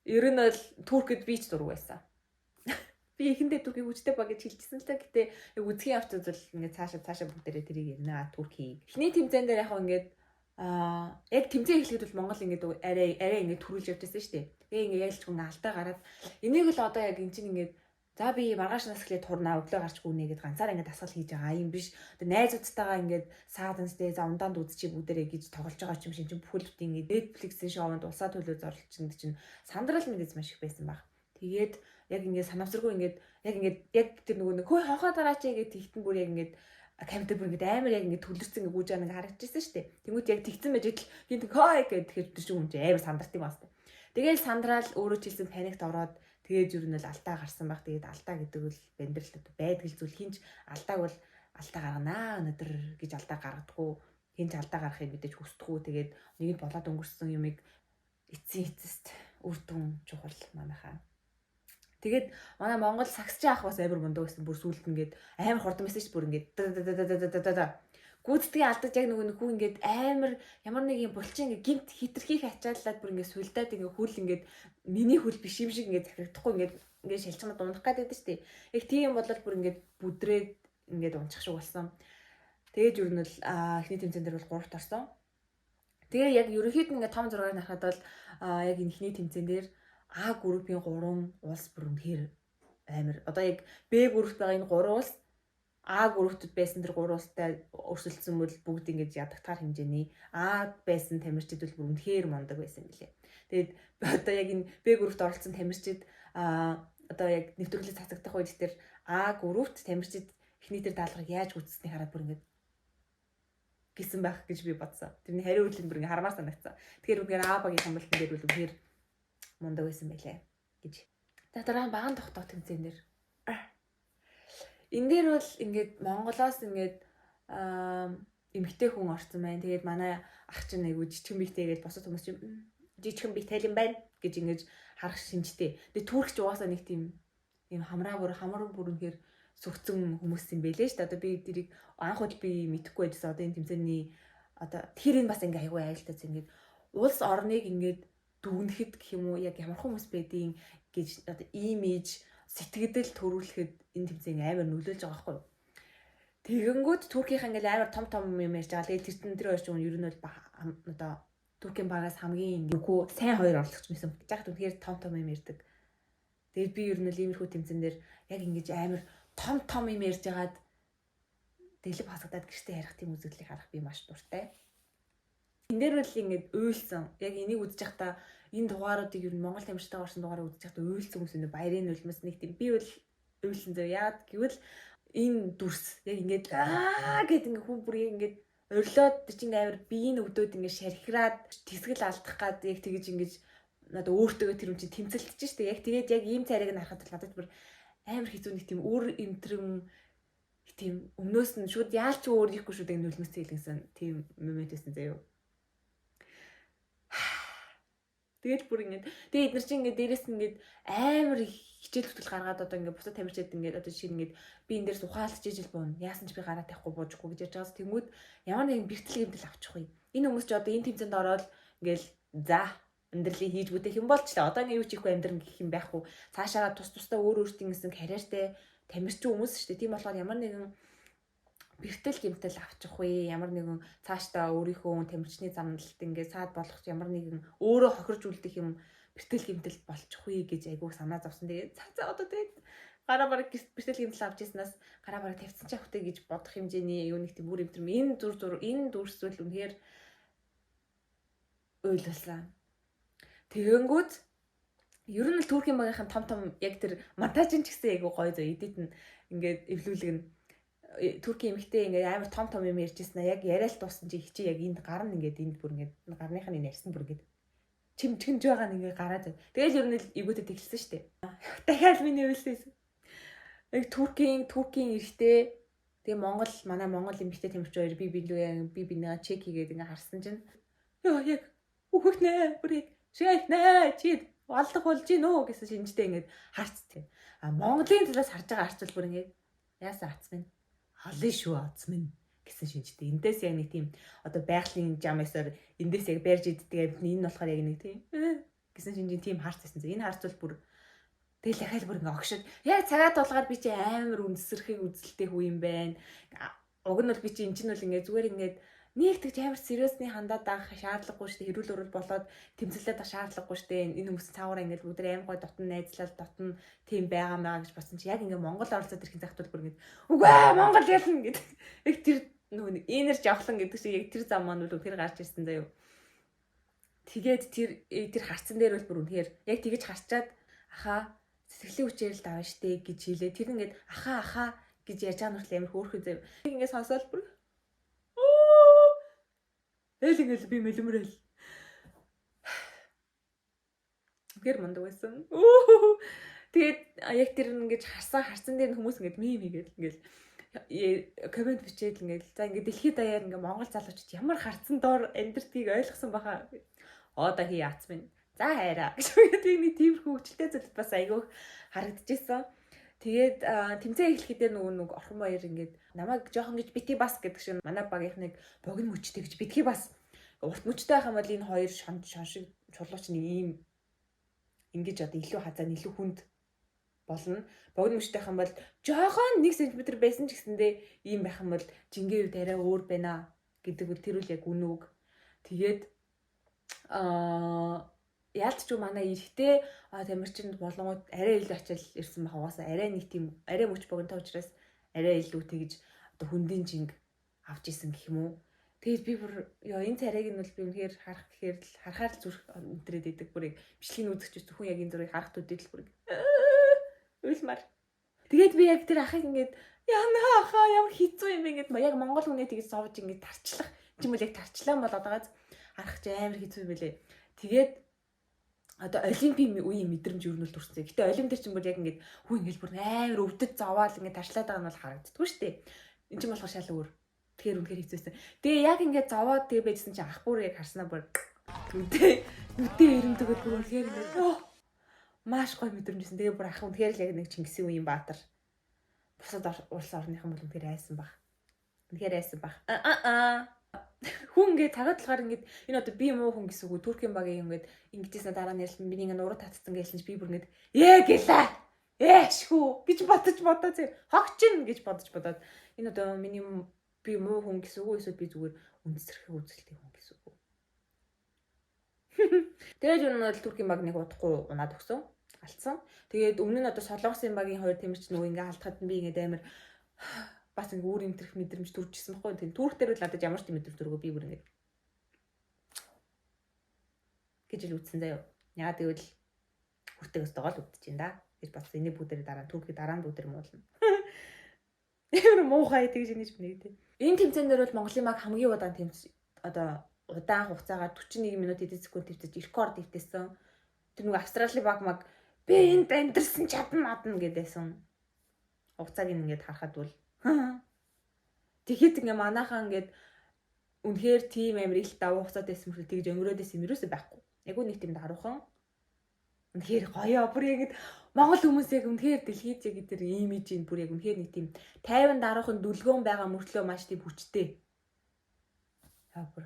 ер нь бол Туркэд би ч дург байсан. Би эхэндээ Туркийг хүчтэй баг гэж хэлчихсэн л та. Гэтэ яг үзхийн явцад бол ингээд цаашаа бүгдээрээ тэрийг ярина Туркийг. Эхний тэмцээн дээр яг ингээд яг тэмцээн эхлэхэд бол Монгол ингээд арай ингээд төрүүлж явж байсан шүү дээ. Тэгээ ингээд ялч хүн алдаа гараад энийг л одоо яг эн чинь ингээд за би маргааш нас эхлээд турнаа өглөө гарч гүнэ гэд ганцаар ингээд дасгал хийж байгаа юм биш. Одоо найзуудтайгаа ингээд сааданстэй за ундаанд үзчихээ бүгдээрээ гэж тоглож байгаа юм шиг чинь бүхэл бүтэн ингээд Netflix-ийн шоунд улсаа төлөө зорилт чинь сандрал мэдээж маш их байсан баг. Тэгээд яг ингээд санамсаргүй ингээд яг ингээд яг тэр нөгөө нэг хөөе хонхоо дараач гэж тэгтэн бүр яг ингээд камер бүр ингээд амар яг ингээд түлэрсэн ингээд гүйж байгаа нэг харагдчихсан шүү дээ. Тэнгүүт яг тэгтэн байж идэл гинт хой гэд тэгэхээр тэр чинь хүн чинь амар сандарт юм байна. Тэгээл сандраал өөрөө ч хэлсэн паникт ороод тэгээд ер нь л алдаа гарсан баг. Тэгээд алдаа гэдэг бол бэндрэл байдаг л зүйл хинч алдааг бол алдаа гарганаа өнөөдөр гэж алдаа гаргадаггүй. Хинч алдаа гаргахыг мэдээж хүсдэггүй. Тэгээд нэг нь болоод өнгөрсөн юмыг Эцсийн эцэст үр дүн чухал манайхаа. Тэгээд манай Монгол сагсч ах бас амар мундаг байсан. Бүр сүүлд ингээд амар хурдан байсан ш, бүр ингээд да гүйцэтгэе алдаж яг нөгөө нөхүү ингээд амар ямар нэг юм булчин ингээд гинт хитрхийх ачааллаад бүр ингээд сүлдээд ингээд хөл ингээд миний хөл биш юм шиг ингээд захирагдахгүй ингээд ингээд шалчмад унах гээд байдаг шүү дээ. Яг тийм бол бүр ингээд бүдрээд ингээд унчих шиг болсон. Тэгээд ер нь л эхний тэмцээн дээр бол 3-т орсон. Тэгээ яг ерөнхийд нь ингээд том зургаар харахад бол яг энэ эхний тэмцээн дээр А группийн 3 улс бүр үнэхээр амар. Одоо яг Б группт байгаа энэ 3 улс А группт байсан тэр 3 улстай өрсөлдсөн бол бүгд ингэж ядагтахаар хэмжээний А байсан тамирчид бол бүр үнэхээр мундаг байсан билээ. Тэгээд одоо яг энэ Б группт оролцсон тамирчид одоо яг нэвтрүүлэг цацагдах үед тэр А группт тамирчид эхний тэр даалгаврыг яаж гүйцэтгэснийг хараад бүр ингэж гэсэн байх гэж би бодсон. Тэрний хариу үйлдэл бүр ингэ хармаар санагдсан. Тэгэхээр үнэхээр А багийн хамгаалтан дээр бол үнэхээр мундаг байсан байлээ гэж. За, дараа нь багаан тогтоох тэмцээн дээр. Энэ дээр бол ингээд Монголоос ингээд эмэгтэй хүн орсон байна. Тэгээд манай ах чинь айгу жижигэн биетэй гэж босод хүмүүс чинь жижигэн бие тайлан байна гэж ингэж харах шинжтэй. Тэгээд туркч угаасаа нэг тийм юм хамраа бүр хамар бүр үнэхээр сүгцэн хүмүүс юм бэлээ шүү дээ. Одоо би тэрийг анх удаа би мэдэхгүй байжсэн. Одоо энэ тэмцээний одоо тэр энэ бас ингээ айгүй айлтаа ингээд улс орныг ингээд дүгнэхэд гэх юм уу, яг ямар хүмүүс байдیں гэж одоо имиж сэтгэгдэл төрүүлэхэд энэ тэмцээн амар нөлөөлж байгаа байхгүй юу. Тэгэнгүүт Туркийнх ингээл амар том том юм ярьж байгаа. Тэгээд тэр тэр хоёр чинь ер нь бол одоо Туркийн багаас хамгийн үгүй сайн хоёр оролцогч байсан. Жахад үнэхээр том том юм ярьдаг. Тэгээд би ер нь л иймэрхүү тэмцээн дээр яг ингэж амар том том юм ярьж байгаад дэлб хасагдаад гэртээ ярих тийм үзэгдлийг харах би маш дуртай. Энэ дээр бол ингээд уйлсан. Яг энийг үзэж байхдаа энэ дугааруудыг ер нь Монгол тамирчтай орсон дугаарыг үзэж байхдаа уйлсан хүмүүс энэ баярын нулимс нэг тийм би бол уйлсан зав. Яагаад гэвэл энэ дүрс яг ингээд аа гэд ингээд хүн бүр ингээд орилоод тэр чинь амар биеийн өвдөд ингээд шархираад тэсгэл алдах гад яг тэгэж ингэж надад өөртөөгөө тэр юм чинь тэмцэлтэж штэ. Яг тэгээд яг ийм царайг нь харахад надад бүр амар хэцүү нэг тийм үр эмтрэн тийм өмнөөс нь шууд яалч өөр хийхгүй шүү дээ, нулимс зээлгсэн тийм момент байсан заяо. Тэгэл бүр ингээд тэгээ эднэр чинь ингээд дээрэс нь ингээд амар их хичээл зүтгэл гаргаад одоо ингээд бусад тамирчид ингээд одоо жишээ нь ингээд би энэ дээрс ухаалж ижил буuna. Яасан ч би гараа тавихгүй буужгүй гэж ярьж байгаас тэнгүүд ямар нэгэн бэртэл гэмтэл авчих вэ? Энэ хүмүүс ч одоо энэ тэмцээнд ороод ингээл за амьдралыг хийж бүтээх юм болчлаа. Одоо ингээд юу ч хийхгүй амьдран гэх юм байхгүй. Цаашаага тус тусдаа өөр өөртөө ингэсэн карьертэй тамирчин хүмүүс шүү дээ. Тийм болохоор ямар нэгэн бэртэл гэмтэл авчих вэ? Ямар нэгэн цаашдаа өөрийнхөө тамирчны замналт ингээд саад болох ямар нэгэн өөрөө хохирж үлдэх юм бэртэл гэмтэл болчих вэ гэж айгүйх санаа зовсон. Тэгээд за одоо тэгээд гараа бараг бэртэл гэмтэл авч ирснээс гараа бараг тавьсан ч явахтай гэж бодох хэмжээний юу нэг тийм бүр юм энэ зүр зур энэ дүрсвэл үнэхээр уйлуулсан. Тэгэнгүүт ер нь л Туркийн багийнхан том том яг тэр монтажин ч гэсэн айгу гоё зөө эдит нь ингээд эвлүүлэг нь Туркийн эмэгтэй ингээд амар том том юм ярьж ирсэн аа яг яриа л дууссан чи хичээ яг энд гар нь ингээд энд бүр ингээд гарных нь энэ ярьсан бүр ингээд чимчгэнж байгаа нь ингээд гараад. Тэгэл ер нь л эвгүүтэд тэглэсэн шүү дээ. Дахиад миний уйлсан. Яг Туркийн эрэгтэй тэгээ Монгол манай Монгол эмэгтэй тамирчин хоёр би билүү би бинийгаа чек хийгээд ингээд харсан чинь ёо яг үхэх нэ бүр яг шээх нэ чи алдах болж гин үү гэсэн шинжтэй ингээд харц тийм. А Монголын талаас харж байгаа харц бол бүр ингээд яасан ац минь олон шүү ац минь гэсэн шинжтэй. Эндээс яг нэг тийм одоо байгалийн жамсаар эндээс яг барьж иддэг амьтны энэ нь болохоор яг нэг тийм гэсэн шинжийн тийм харц байсан. Энэ харц бол бүр тэгэл дахиад бүр ингээ огшод яг цагаа тулгаар би чи амар үндэсрэхийг үзэлтэй хүү юм байна. Уг нь бол би чи эн чинь бол ингээ зүгээр ингээд нэг тэгж амар сериусны хандаад авах шаардлагагүй шүү дээ. Хэрүүл өрөл болоод тэмцэлээд авах шаардлагагүй шүү дээ. Энэ хүмүүс цаагаараа ингээд бүгд амар гой дотн найзлал дотн тийм байгаа маа гэж бодсон чи яг ингээ Монгол оролцоод ирэхин цагт бол бүр ингээд үгүй ээ Монгол ялна гэдэг. Яг тэр нөгөө нэг энержи авахлан гэдэг шиг яг тэр зам маань бол үнэхээр гарч ирсэн заяо. Тэгээд тэр харцан дээр бол бүр үнэхээр яг тэгэж харчаад ахаа сэтгэлийн хүчээр л давна штэ гэж хэлээ. Тэр ингээд ахаа ахаа гэж ярьж байгаа нүртэл амар хөөрхөн заяо. Ингээд сонсоол бүр Тэгэл ингээл би мэлмэрэл. Гэр мундаг байсан. Тэгээд яг тэр ингэж харсан харсан дээр хүмүүс ингээд мим хийгээд ингээл коммент бичээд ингээл за ингээд дэлхийд даяар ингээд Монгол залуучууд ямар харцсан доор амьдртгийг ойлгосон баха. Одоо хий яац минь. За хайраа гэж үгээд нэг тиймэрхүү хөвчлөлтэй зүйлд бас айгүйх харагдчихсан. Тэгээд тэмцээн эхлэхэд нөгөө нэг Орхон баяр ингээд намайг жоохон гэж бити бас гэдэг шиг манай багийнхныг богино мөчтэй гэж битгий бас урт мөчтэй байх юм бол энэ хоёр шон шиг чулууч нэг ийм ингэж одоо илүү хазаа илүү хүнд болно. Богино мөчтэй байх юм бол жоохон 1 см байсан ч гэсэндээ ийм байх юм бол жингээ үед арай өөр байна гэдэг үл тэр үл яг үнэ үг. Тэгээд яалт ч манай эрэгтэй тамирчинд болонгууд арай илүү ачаал ирсэн байх угаасаа арай нэг тийм арай мөч богинотой учраас арай илүү тэгж одоо хүндийн жинг авч исэн гэх юм уу. Тэгээд би бүр ёо энэ царайг нь бол би үнэхээр харах гэхээр л харахаар л зүрх өнтрээд идэг бүрийг бичлэгийг үзэж зөвхөн яг энэ зургийг харах төдий л бүрийг уйлмаар. Тэгээд би яг тэр ахыг ингээд яна ахаа ямар хэцүү юм бэ ингээд яг монгол хүнээ тэгж зовж ингээд тарчлах юм бол яг тарчлаа болоод байгааз харах чи амар хэцүү юм бэлээ. Тэгээд одоо олимпийн үеийн мэдрэмж юу нь л төрсөн. Гэтэ олимп дээр чинь бүр яг ингээд хүн ингээд бүр амар өвдөж зовоол ингээд тарчлаад байгаа нь бол харагддаггүй шүү дээ. Энд чинь болохоор шал өөр. Тэгэхээр үнэхээр хэцүүсэн. Тэгээ яг ингээд зовоод тэгээ байжсэн чинь ах бүр яг харснаа бүр нүдээ эрэмдэгэл бүр үнэхээр ингээд маш гоё мэдрэмжсэн. Тэгээ бүр ах үнэхээр л яг нэг Чингисийн үеийн баатар. Бусад улс орныхан бол үнэхээр айсан баг. Үнэхээр айсан баг. Хүн ингээд цагаад болохоор ингээд энэ одоо би муу хүн гэсэн үг үү? Туркийн багийн ингээд ингэжсэн дараа нь ярьсан миний ингээд нуруу татцсан гэлсэн чи би бүр ингээд ээ гэлээ. Ээшхүү гэж бодож бодоо зэ. Хогчин гэж бодож бодоод энэ одоо миний би муу хүн гэсэн үг үү? Эсвэл би зүгээр үндэсрэхээ үзэлтэй хүн гэсэн үг үү? Тэгээд юу нь бол Туркийн баг нэг удахгүй унаад өгсөн. Алдсан. Тэгээд өмнө нь одоо Солонгосын багийн хоёр тамирч нөгөө ингээд алдахад нь би ингээд амар бас ингээ үр имтрэх мэдрэмж төрчихсөн байхгүй. Тийм Турк дээр бол надад ямар ч тийм мэдрэмж төргөө би бүр ингээ гэж л үтсэн заяа. Яа гэвэл хүртээг өстөгөө л үтчихээн да гэж бодсон. Энийг бүгдээрээ дараа нь Туркийг дараа нь бүгдээр муулна. Амар муухай тэгж инээж нэг тийм. Энэ тэмцээн дээр бол Монголын баг хамгийн удаан тэмц одоо удаан хугацаагаар 41 минут хэдэн секунд тэмцэж рекорд эвтээсэн. Тэр нэг Австралийн баг маг би энд амьдэрсэн чадна мадна гэдээсэн. Хугацааг ингээд харахад бол тэгэхэд ингээ манайхаа ингээд үнэхээр тийм амир ил давуу хугацаатай байсан мөртлөө тэгж өнгөрөөд байсан юм ерөөсөө байхгүй. Яг нэг тийм даруухан. Үнэхээр гоё бүр яг Монгол хүмүүс яг үнэхээр дэлхийд яг тэр имижийг бүр яг үнэхээр нэг тийм 50 даруухан дүлгөөн байгаа мөртлөө маш тийм хүчтэй. Яа бүр.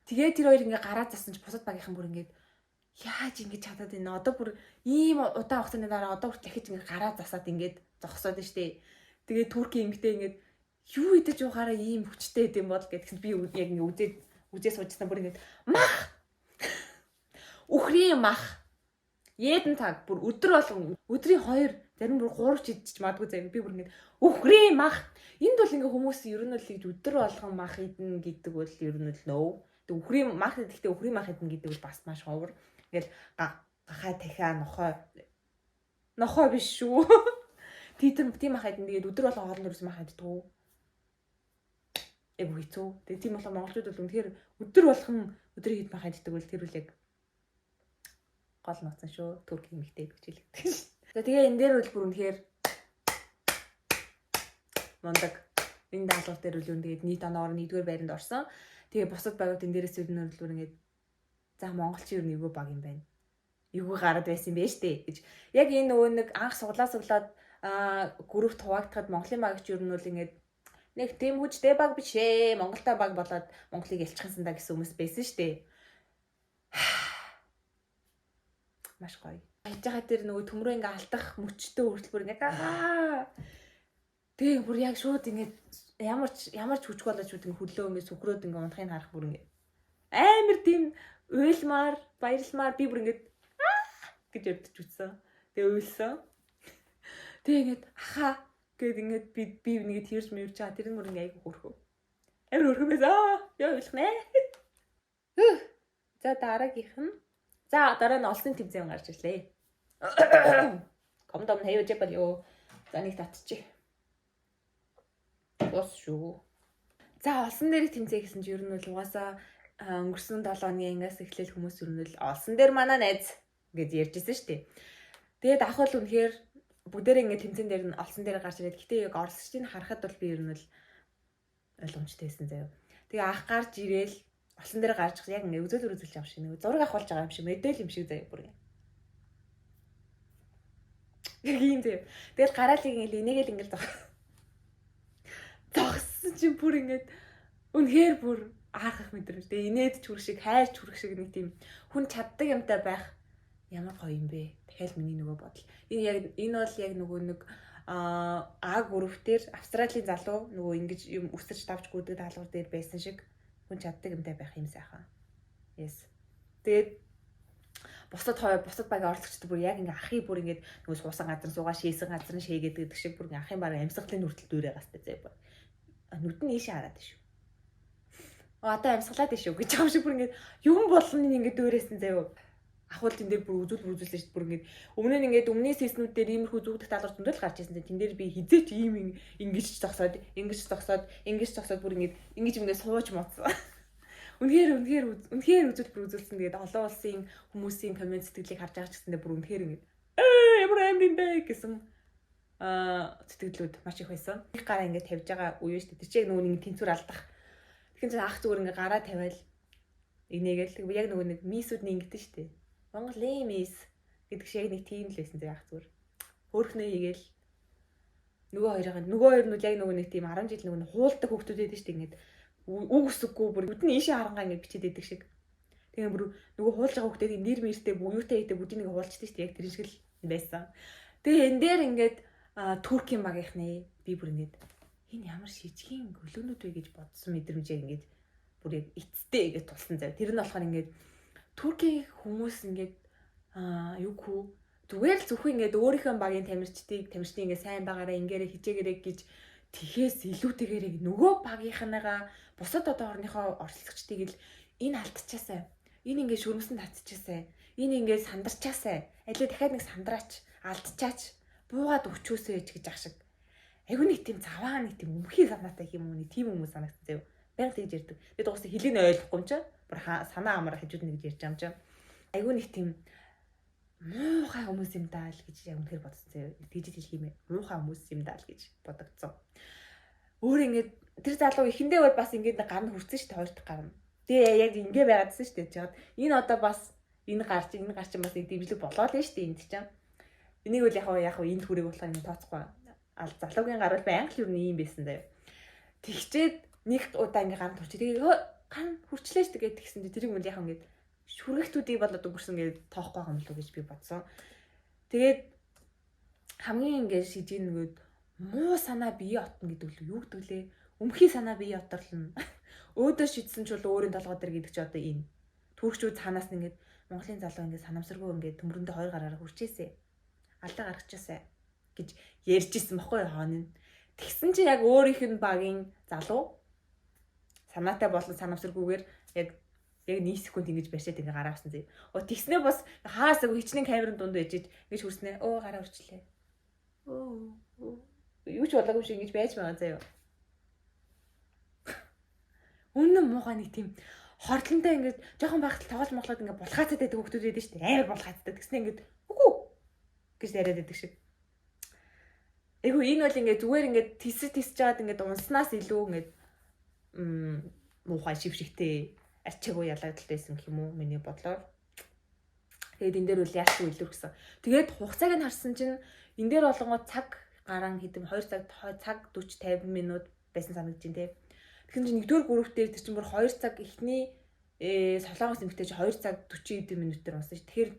Тэгээд тэр хоёр ингээ гараа засан чи бусад багийнхан бүр ингээд яаж ингэж чадаад байна? Одоо бүр ийм удаан хугацааны дараа одоо хүртэл дахиж ингээ гараа засаад ингээд зогсоод байна штэ. Тэгээд Туркийн эмэгтэй ингээд юу идэж уухаараа ийм хүчтэй гэдэм бол гэдгсэн би яг ингээ үзээ суужсан бүр ингээд мах үхрийн мах येдэн цаг бүр өдөр болгон өдрийн 2 зарим бүр 3 ч идчих магадгүй заяа би бүр ингээд үхрийн мах энд бол ингээ хүмүүс ер нь л гэж өдөр болгон мах идэнэ гэдэг бол ер нь л нөө. Тэг үхрийн мах идэхдээ үхрийн мах идэнэ гэдэг бол бас маш ховор. Ингээл гахай дахиа нохой биш шүү. Тийм мах идэнэ тэгээд өдөр болгон хоолны өрс мах иддэг үү? Айгу хэцүү. Тэгээд тийм болохоор монголчууд бол үнэхээр өдөр болгон өдрийн хэд мах иддэг бол тэр үл яг гол нууцсан шүү. Турк эмэгтэй гэж хэлэгдэг ш. За тэгээ энэ дээр бол бүр үнэхээр мундаг. Энэ даалгавар дээр үл тэгээд нийт оноогоор 1-р байранд орсон. Тэгээ бусад багууд энэ дээрээс ер нь бол ингээд за монголчин ер нь эвгүй баг юм байна. Эвгүй гараад байсан юм байна штэ гэж. Яг энэ нөгөө нэг анх суглаад группт хуваагдахад Монголын багч ер нь бол ингээд нэг тийм хүчтэй баг биш ээ. Монголтай баг болоод Монголыг ялчихсан да гэсэн хүмүүс байсан штэ. Маш гоё. Хайж байгаа тэр нөгөө төмрөө ингээ алдах мөчтөө хүртэл бүр ингээ аа. Тэгээ бүр яг шууд ингээ ямар ч хүчгүй болоод шууд ингээ хөдлөө ингээ сүхрөөд ингээ унахыг харах бүр ингээ амар тийм уйлмаар, баярламаар би бүр ингээ гэж өрдөж үтсэн. Тэгээ уйлсан. Тэгээ ингээд ахаа гэд ингээд би нэгэ тэрж мэрж чаа тэр нь бүр ингээ айгу хөрхөө. Амар хөрхөө байсан. Яа уйлах нэ. За дараагийнх нь. За дараа нь олсын тэмцээн гарч ирлээ. Комдом хэвж болёо. За нэг татчих. Ус шүү. За олсон дээрх тэмцээн гэсэн чинь ер нь бол угаасаа өнгөрсөн 7 хоногийн ангиас эхлээл хүмүүс ер нь л олсон дээр манай найз гэж ярьжсэн шүү дээ. Тэгээд ах бол үнэхээр бүгдээрээ ингээд тэмцээн дээр нь олсон дээр гарч ирээд гэтээ яг оролцогчдыг харахад бол би ер нь л ойлгомжтой байсан заяа. Тэгээ ах гарч ирээл Олсон дээр гарч яг ингээ үзүүлэр үзүүлж байгаа юм шиг нэг зураг авахулж байгаа юм шиг модель юм шиг заяа бүр. Яг ийм заяа. Тэгэл гараал ингээ энийгэл ингээл зогс. Зогссон чинь бүр ингээд үнэхээр бүр аархах мэдрэмж. Тэгээ инээд ч хүрэх шиг, хайр ч хүрэх шиг нэг тийм хүн чаддаг юмтай байх ямар гоё юм бэ. Дахиад миний нөгөө бодол. Энэ яг энэ бол яг нөгөө нэг А групп дээр Австралийн залуу нөгөө ингэж юм өсөрч давж гүйдэг даалгавар дээр байсан шиг хүн чаддаг юмтай байх юм сайхан. Yes. Тэгээд бусад хоёр бусад багийн оролцогчд бүр яг ингээ ахыг бүр ингээд нөгөө суусан газар суугаа шээсэн газар нь шээгээд гэдэг шиг бүр ингээ ахын бараг амьсгалын хүртэл дүүрээ гастай заяа бүр. Нүд нь ийшээ хараад шүү. Одоо амьсгалаад шүү гэж юм шиг бүр ингээд юм болно ингээд дүүрээсэн заяа. Ахвал тэн дээр бүр үзүүл үзүүлсэн шүү дээ. Бүр ингээд өмнө нь ингээд өмнөний season үүд дээр иймэрхүү зүүгдэх даалгавар зөндөл гарч ирсэн. Тэн дээр би хизээч ийм ингэж зогсоод, ингэж зогсоод, ингэж зогсоод бүр ингээд ингэж ингээд сууж моцсон. Үнэхээр үнэхээр үнэхээр үзүүл бүр үзүүлсэн. Тэгээд олон улсын хүмүүсийн comment сэтгэлийг харж байгаа ч гэсэндээ бүр үнэхээр ингээд ямар амар юм бэ гэсэн сэтгэлүүд маш их байсан. Их гараа ингээд тавьж байгаа үе шүү дээ. Тэр чинь яг нөгөө нэг тэнцвэр алдах. Тэгэхээр чинь ах зүгээр ингээд гараа тавиал инээгээл яг нөгөө нэг miss үүд нь ингэдэж шүү дээ. Монголын miss гэдэг шиг яг нэг тийм л байсан зэ ах зүгээр. Хөөхнөө хийгээл нөгөө хоёрын нөгөө хоёр нь яг нөгөө нэг тийм 10 жил нөгөө хуулдаг хүүхдүүд байдаг шүү дээ. Ингээд үг үсэггүй бүр нүд нь ийшээ харангаа ингээд бичээд байдаг шиг. Тэгээ бүр нөгөө хуулж байгаа хүүхдүүд нэр мэртэй буюутай хийтэй бүгдийг нэг хуулчихдээ шүү дээ. Яг тэр шиг л байсан. Тэгээ энэ дээр ингээд Туркийн багийнхны би бүр ингээд энэ ямар шижгийн көлөөнүүд вэ гэж бодсон мэдрэмжээ ингээд бүр яг эцтэй ингээд тулсан зав. Тэр нь болохоор ингээд Туркийн хүмүүс ингээд юу хүү зүгээр л зөвхөн ингээд өөрийнхөө багийн тамирчдыг тамирчдын ингээд сайн багаараа ингээрэ хичээгээрэй гэж тэхээс илүүтэйгээр нөгөө багийнхныгаа бусад одоо орныхоо оролцогчдыг л энэ алдчихаасай. Энэ ингээд шөрмөсөн татчихаасай. Энэ ингээд сандарчаасай. Алей дахиад нэг сандраач, алдчихаач, буугаад өгчөөсэй гэж ах шиг. Айгу нэг тийм заваа нэг тийм өмхий санаатай юм уу нэг тийм хүмүүс санагдсан заяа. Байнга тэгж ярьдаг. Би дуусаа хэлийг нь ойлгохгүй юм чинь. Бүр санаа амар хажууд нь гэж ярьж байгаа юм чинь. Айгу нэг тийм муухай хүмүүс юм даа л гэж яг үнэхээр бодсон заяа. Тэгж хэлэх юм ээ. Муухай хүмүүс юм даа л гэж бодогдсон. Өөр ингээд тэр залуу эхэндээ бол бас ингээд гар нь хүрсэн шүү дээ хоёр дахь гар нь. Тэгээ яг ингээ байгаадсэн шүү дээ. Чад энэ одоо бас энэ гар чинь энэ гар чинь бас нэг дэмжлэг болоо л шүү дээ энд чинь. Энийг бол яг энд хүрээг болохоор ингэ тооцохгүй. Ал залуугийн гар бол байнга л юу нэг юм байсан заяа. Тэгчээд нэг удаа ингээ гар нь хүрч тэгээ гар нь хүрчлээ шүү дээ тэгсэн чинь тэрийг мөн яг ингээд шүргэгтүүдийг болоод өнгөрсөн гэж тоохгүй байгаа юм болов уу гэж би бодсон. Тэгээд хамгийн ингээд шижиг нөгөөд муу санаа бие отно гэдэг л юу гэдэг лээ? Өмхий санаа бие оторлно. Өөдөө шидсэн ч бол өөрийн толгой дээр гэдэг чи одоо энэ. Түүхчүүд цаанаас нь ингээд Монголын залуу ингээд санамсаргүй ингээд төмрөндөө хоёр гараараа хүрчээсэ. Алдаа гаргачихаасай гэж ярьж исэн бохгүй хоон нь. Тэгсэн чи яг өөрийнх нь багийн залуу санаатай болон санамсаргүйгээр яг 1 секунд ингэж барьшаад ингээ гараа авсан зэ. Оо тэгснээ бас хаасаагүй хичнээн камерын дунд байж ингэж хүрснээ. Өө гараа өрчлээ. Өө юу ч болоогүй шиг ингэж байж байгаа заяа. Үнэн муухай нэг тийм хордлонтой ингэж жоохон байхад тоглож моглоод ингээ булгаацаад байдаг хүмүүс байдаг шүү дээ. Амар булгаацдаг. Тэгснээ ингээд үгүй гэж яриад байдаг шиг. Айгу энэ бол ингээ зүгээр ингээ тисэж тисэж жаад ингээ унснаас илүү ингээ муухай шившигтэй арчаагүй ялагдaltaй байсан гэх юм уу миний бодлоор. Тэгээд энэ дээр бол яашгүй илүүрсэн. Тэгээд хугацааг нь харсан чинь энэ дээр болонгоо цаг гарan хэдэм 2 цаг цаг 40 50 минут байсан санагдаж байна те. Тэгсэн чинь нэгдүгээр групп дээр тэр чинь бүр 2 цаг эхний Солонгос эмэгтэй чи 2 цаг 40 хэдэн минут дээр унсан ш. Тэгэхээр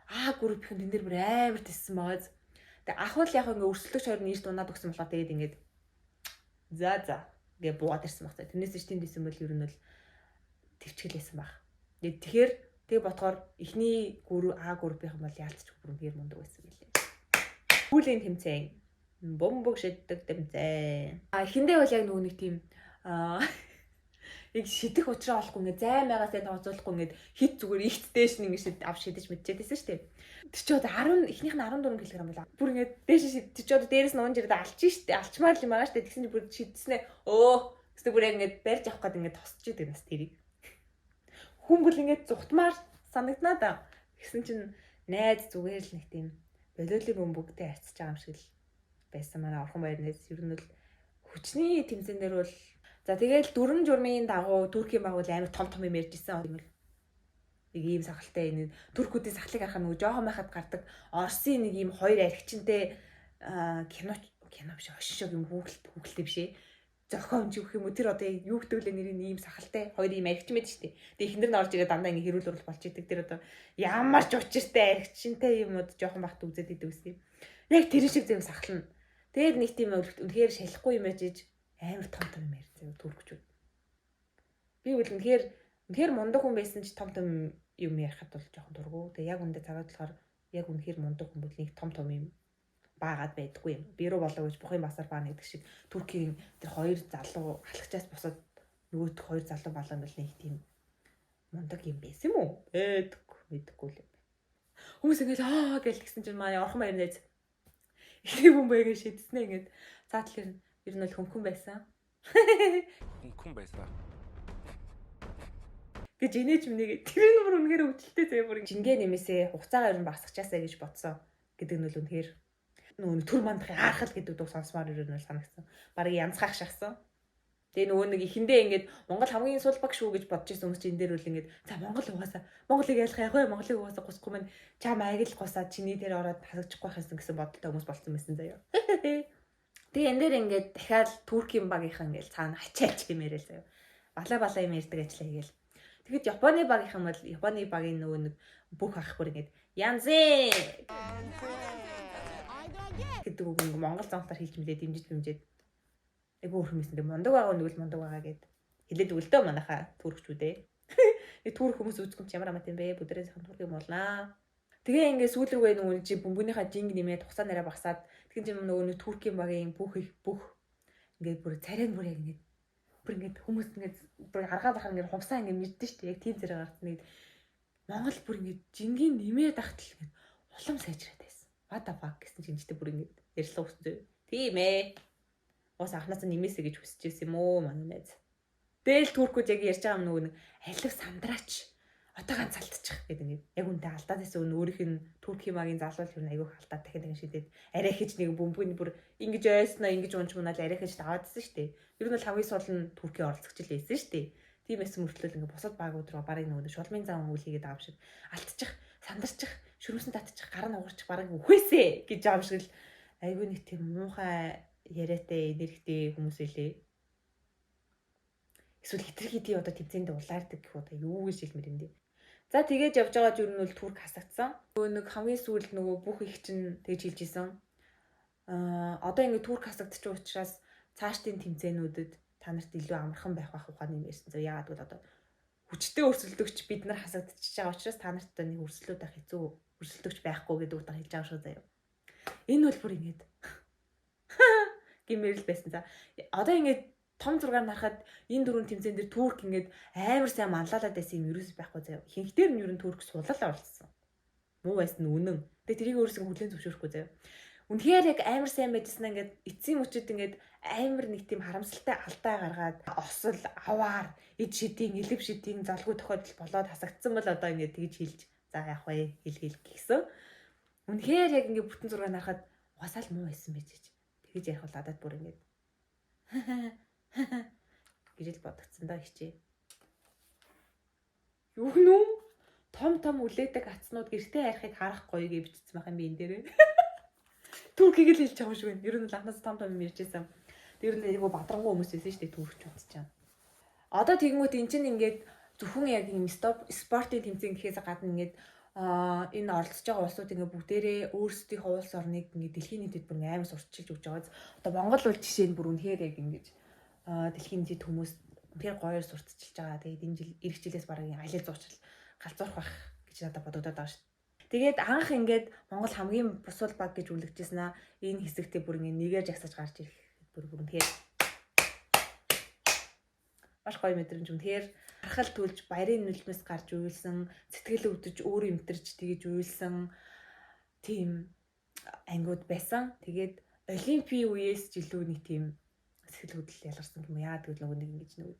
А группийн тэн дээр бүр амар тиссэн байгааз. Тэгээ ах бол яг ингээ өрсөлдөгч хоёр нь эрт унаад өгсөн болохоор тэгээд ингээд за за гээ буугаад ирсэн баг. Тэрнээс ч тэнд исэн бол ер нь бол төвчгэлээсэн баг. Тэгэхээр тэг бодохоор эхний групп А группийнхан бол яалтч бүр үнэхээр мундаг байсан билээ. Хүүлийн тэмцээн бөмбөг шиддэг тэмцээн. А эхэндээ бол яг нөгөө нэг тийм яг шидэх учраа олохгүй ингээ зай майгаа сайн тооцоолохгүй ингээд хит зүгээр ихт дээш нь ингээ ав шидэж мэдчихэд байсан шүү дээ. Тэр чи одоо 10 эхнийх нь 14 кг болоо. Бүр ингээд дээш шид тэр чи одоо дээрэс нь унж ирээд алчин шүү дээ. Алчмаар л юм байгаа шүү дээ. Тэгсэн чи бүр шидснээ өө гэсэн бүр яг ингээд барьж авах гээд ингээд тосч идэг нас тэрийг. Хүн бүр ингээд зүхтмаар санагданаа да. Тэгсэн чинь найз зүгээр л нэг тийм болиолын бөмбөгтэй харьцаж байгаа юм шиг л байсан манай орхон баяр найз. Ер нь бол хүчний тэмцээн дээр бол За, тэгэл дүрм журмын дагуу Туркийн баг бол амар том том юм ярьж исэн. Юм л нэг ийм сахалтай, энэ туркуудын сахлыг харах нөгөө жоохон байхад гардаг Оросын нэг ийм хоёр архичинтэй кино, кино биш, хошин шог юм, хүүхэлт хүүхэлтэй биш ээ, зохиомж өгөх юм уу, тэр одоо юу гэдэг вэ, нэрийг ийм сахалтай хоёр ийм архичин байдаг шүү дээ. Тэгээ эхнэр нь орж ирээд дандаа ингэ хэрүүл урал болж идэг. Тэр одоо ямар ч учиртай архичинтай юмуд жоохон бахт үзээд идэг гэсэн юм. Яг тэр шиг зөв сахална. Тэгээд нэг тийм үнэхээр шалахгүй юм яж амар том том юм ярьсан туркчууд. Би бол үнэхээр үнэхээр мундаг хүн байсан ч том том юм ярихад бол жоохон дургу. Тэгээ яг үндэ цагаад болохоор яг үнэхээр мундаг хүн бол нэг том том юм баагаад байдаггүй юм. Бирүү болоо гэж бухын басар баана гэдэг шиг Туркийн тэр хоёр залуу алхачаас босоод нөгөөх хоёр залуу балаанд бол нэг тийм мундаг юм байсан юм уу? Мэдгүй, мэдэхгүй л юм. Хүмүүс ингээл аа гэл гисэн чинь манай орхон баяр найз ихний хүн байгээ шидснэ ингээд цаатлэр ер нь бол хөнгөн байсан. Хөнгөн байсан. Гэж инээж минийгээ тэр нь бүр үнэхээр өвчлөлтэй заяа, бүр жингээ нэмээсээ хугацаагаа ер нь багасгачаасаа гэж бодсон гэдэг нь бол үнэхээр нөгөө төр мандахын аархал гэдэг үг сонсомоор ер нь бол санагдсан. Бараг янзгаах шахсан. Тэгээ нөгөө нэг эхэндээ ингээд Монгол хамгийн сул баг шүү гэж бодож ирсэн хүмүүс чинь энэ дээр бол ингээд за Монгол угаасаа Монголыг ялах яг вэ, Монголыг угаасаа гусахгүй мань, чам аяг л гусаад чиний дээр ороод хасагчихгүй байхсан гэсэн бодолтой хүмүүс болсон байсан заяа. Тэгээ энэ дээр ингээд дахиад Туркийн багийнхан ингээд цаана ачаалч гэмээрэл заяа. Балаа балаа юм ярьдаг ажиллаа хийгээл. Тэгэхэд Японы багийнхан бол Японы багийн нөгөө нэг бүх ах бүр ингээд янзээ гэдэг үг ингээ Монгол зонтоор хэлж мэлээ дэмжиж дэмжиж айгу өөр хүмүүс ингээ мундаг байгаа нэг л мундаг байгаа гэд хэлээд өгөлтөө манайхаа түрхчүүдээ. Тэгээ түрх хүмүүс үзэх юм чи ямар амат юм бэ? Бүдрээ сайхан түрх юм болнаа. Тэгээ ингээ сүүл рүүгээ нөгөө чи бөмбөгнийхаа жинг нэмээд хугацаа нараа багасаад тэгэн чинь нөгөө нэг Туркийн багийн бүх их бүх ингээд бүр царай нь бүр яг ингээд бүр ингээд хүмүүс ингээд бүр аргаа бахаар ингээд хувсаа ингээд мэддэн шүү дээ. Яг тийм зэрэг гарсан. Тэгээд Монгол бүр ингээд жингийн нэмээд ахтал ингээд улам сайжраад байсан. What the fuck гэсэн чинь жинжтэй бүр ингээд ярьслаа өгсөн зөө. Тийм ээ. Уус анхнаасаа нэмээсэ гэж хүсэж байсан юм уу манай найз. Тэгэл туркууд яг ярьж байгаа юм нөгөө нэг алив сандраач одоо ганц алдчих гэдэг, ингээд яг үнтэй алдаад байсан өн өөрийнх нь Туркийн магийн залуул юу айгүйх алдаад дахин дахин шидээд арай хийж нэг бөмбөг бүр ингэж ойсноо ингэж унж мунаал арай хийж даваадсан шүү дээ. Ер нь бол хамгийн сул нь Туркийн оролцогч л байсан шүү дээ. Тийм байсан мөртлөө ингээд бусад багууд руу барыг нөгөө шулмын зам үйл хийгээд байгаа юм шиг алдчих, сандарчих, шүрмсэн татчих, гар нь угарчих, барыг үхээсэ гэж байгаа юм шиг л айгүй нэг тийм муухай яриатай энергитэй хүмүүс үлээ. Эсвэл хитрхи тий одоо тэмцээнд улаардаг гэх одоо юу гэж хэлмээр юм бэ? За, тэгээд явж байгаа зүр нь бол Турк хасагдсан. Нөгөө нэг хамгийн сүүлд нөгөө бүх их чинь тэгж хэлж исэн. Аа, одоо ингэ Турк хасагдчих учраас цаашдын тэмцээнүүдэд та нарт илүү амархан байх байх ухааны юм ярьсан. За, яагаад гэвэл одоо хүчтэй өрсөлдөгч бид нар хасагдчихж байгаа учраас та нарт одоо нэг өрсөлдөд байх хэцүү, өрсөлдөгч байхгүй гэдэг утгаар хэлж байгаа шүү заяа. Энэ бол бүр ингэж гэмээр л байсан. За, одоо ингэж том зургаар харахад энэ дөрвөн тэмцээн дээр Турк ингээд амар сайн манлайлаад байсан юм ерөөс байхгүй заяа. Ихэнхдээ нь ер нь Турк сулал оролцсон. Муу байсан нь үнэн. Тэгээ тэрийг өөрөөсөө хүлээн зөвшөөрөхгүй заяа. Үнэхээр яг амар сайн байжсэн ингээд эцсийн мөчөд ингээд амар нэг тийм харамсалтай алдаа гаргаад осол аваар ид шидийн элев шидийн залгүй тохиолдол болоод хасагдсан бол одоо ингээд тэгж хэлж за яах вэ, хэл хэл гисэн. Үнэхээр яг ингээд бүтэн зураг харахад угаасаа л муу байсан байж гэж тэгж ярих бол надад бүр ингээд гэж л бодогдсон доо хичээ. Юу гэнэ? Том том үлээдэг ацнууд гэртээ хайрахыг харах гоё гэж бичсэн байх юм би энэ дээрээ. Туркийг л хэлж байгаа юм шиг байна. Ер нь л анхнаас том том юм ярьж байсан. Тэр нь айгу бадрангуй хүмүүс байсан шүү дээ туркчууд чинь. Одоо тэгэнгүүт эн чинь ингээд зөвхөн яг юм спортын тэмцээн гэхээс гадна ингээд энэ оролцож байгаа улсууд ингээд бүгдээрээ өөрсдийнхөө улс орныг ингээд дэлхийн нийтэд бүр амар сурталчилж өгч байгаа. Одоо Монгол бол жишээ нь бүр үнэхээр яг ингэж дэлхийн нийтэд хүмүүс үнэхээр гоёор сурталчилж байгаа. Тэгээд энэ жил эх жилээс бараг алил зуучрал галзуурах байх гэж надад бодогдоод байгаа шүү дээ. Тэгээд анх ингээд Монгол хамгийн бусуул баг гэж үлэгдэжсэн аа энэ хэсэгтээ бүр ингээд нэгээр жагсаж гарч ирэх бүр бүр үнэхээр маш гоё мэдрэмж, үнэхээр хархал төлж баярын нүлмэс гарч уйлсан, сэтгэл өвдөж өөр юмтэрч тэгэж уйлсан тийм ангиуд байсан. Тэгээд олимпийн үеэс ч илүү нэг тийм сэтгэл хөдлөл ялгарсан юм. Яагаад гэвэл нөгөө нэг ингэж нөгөө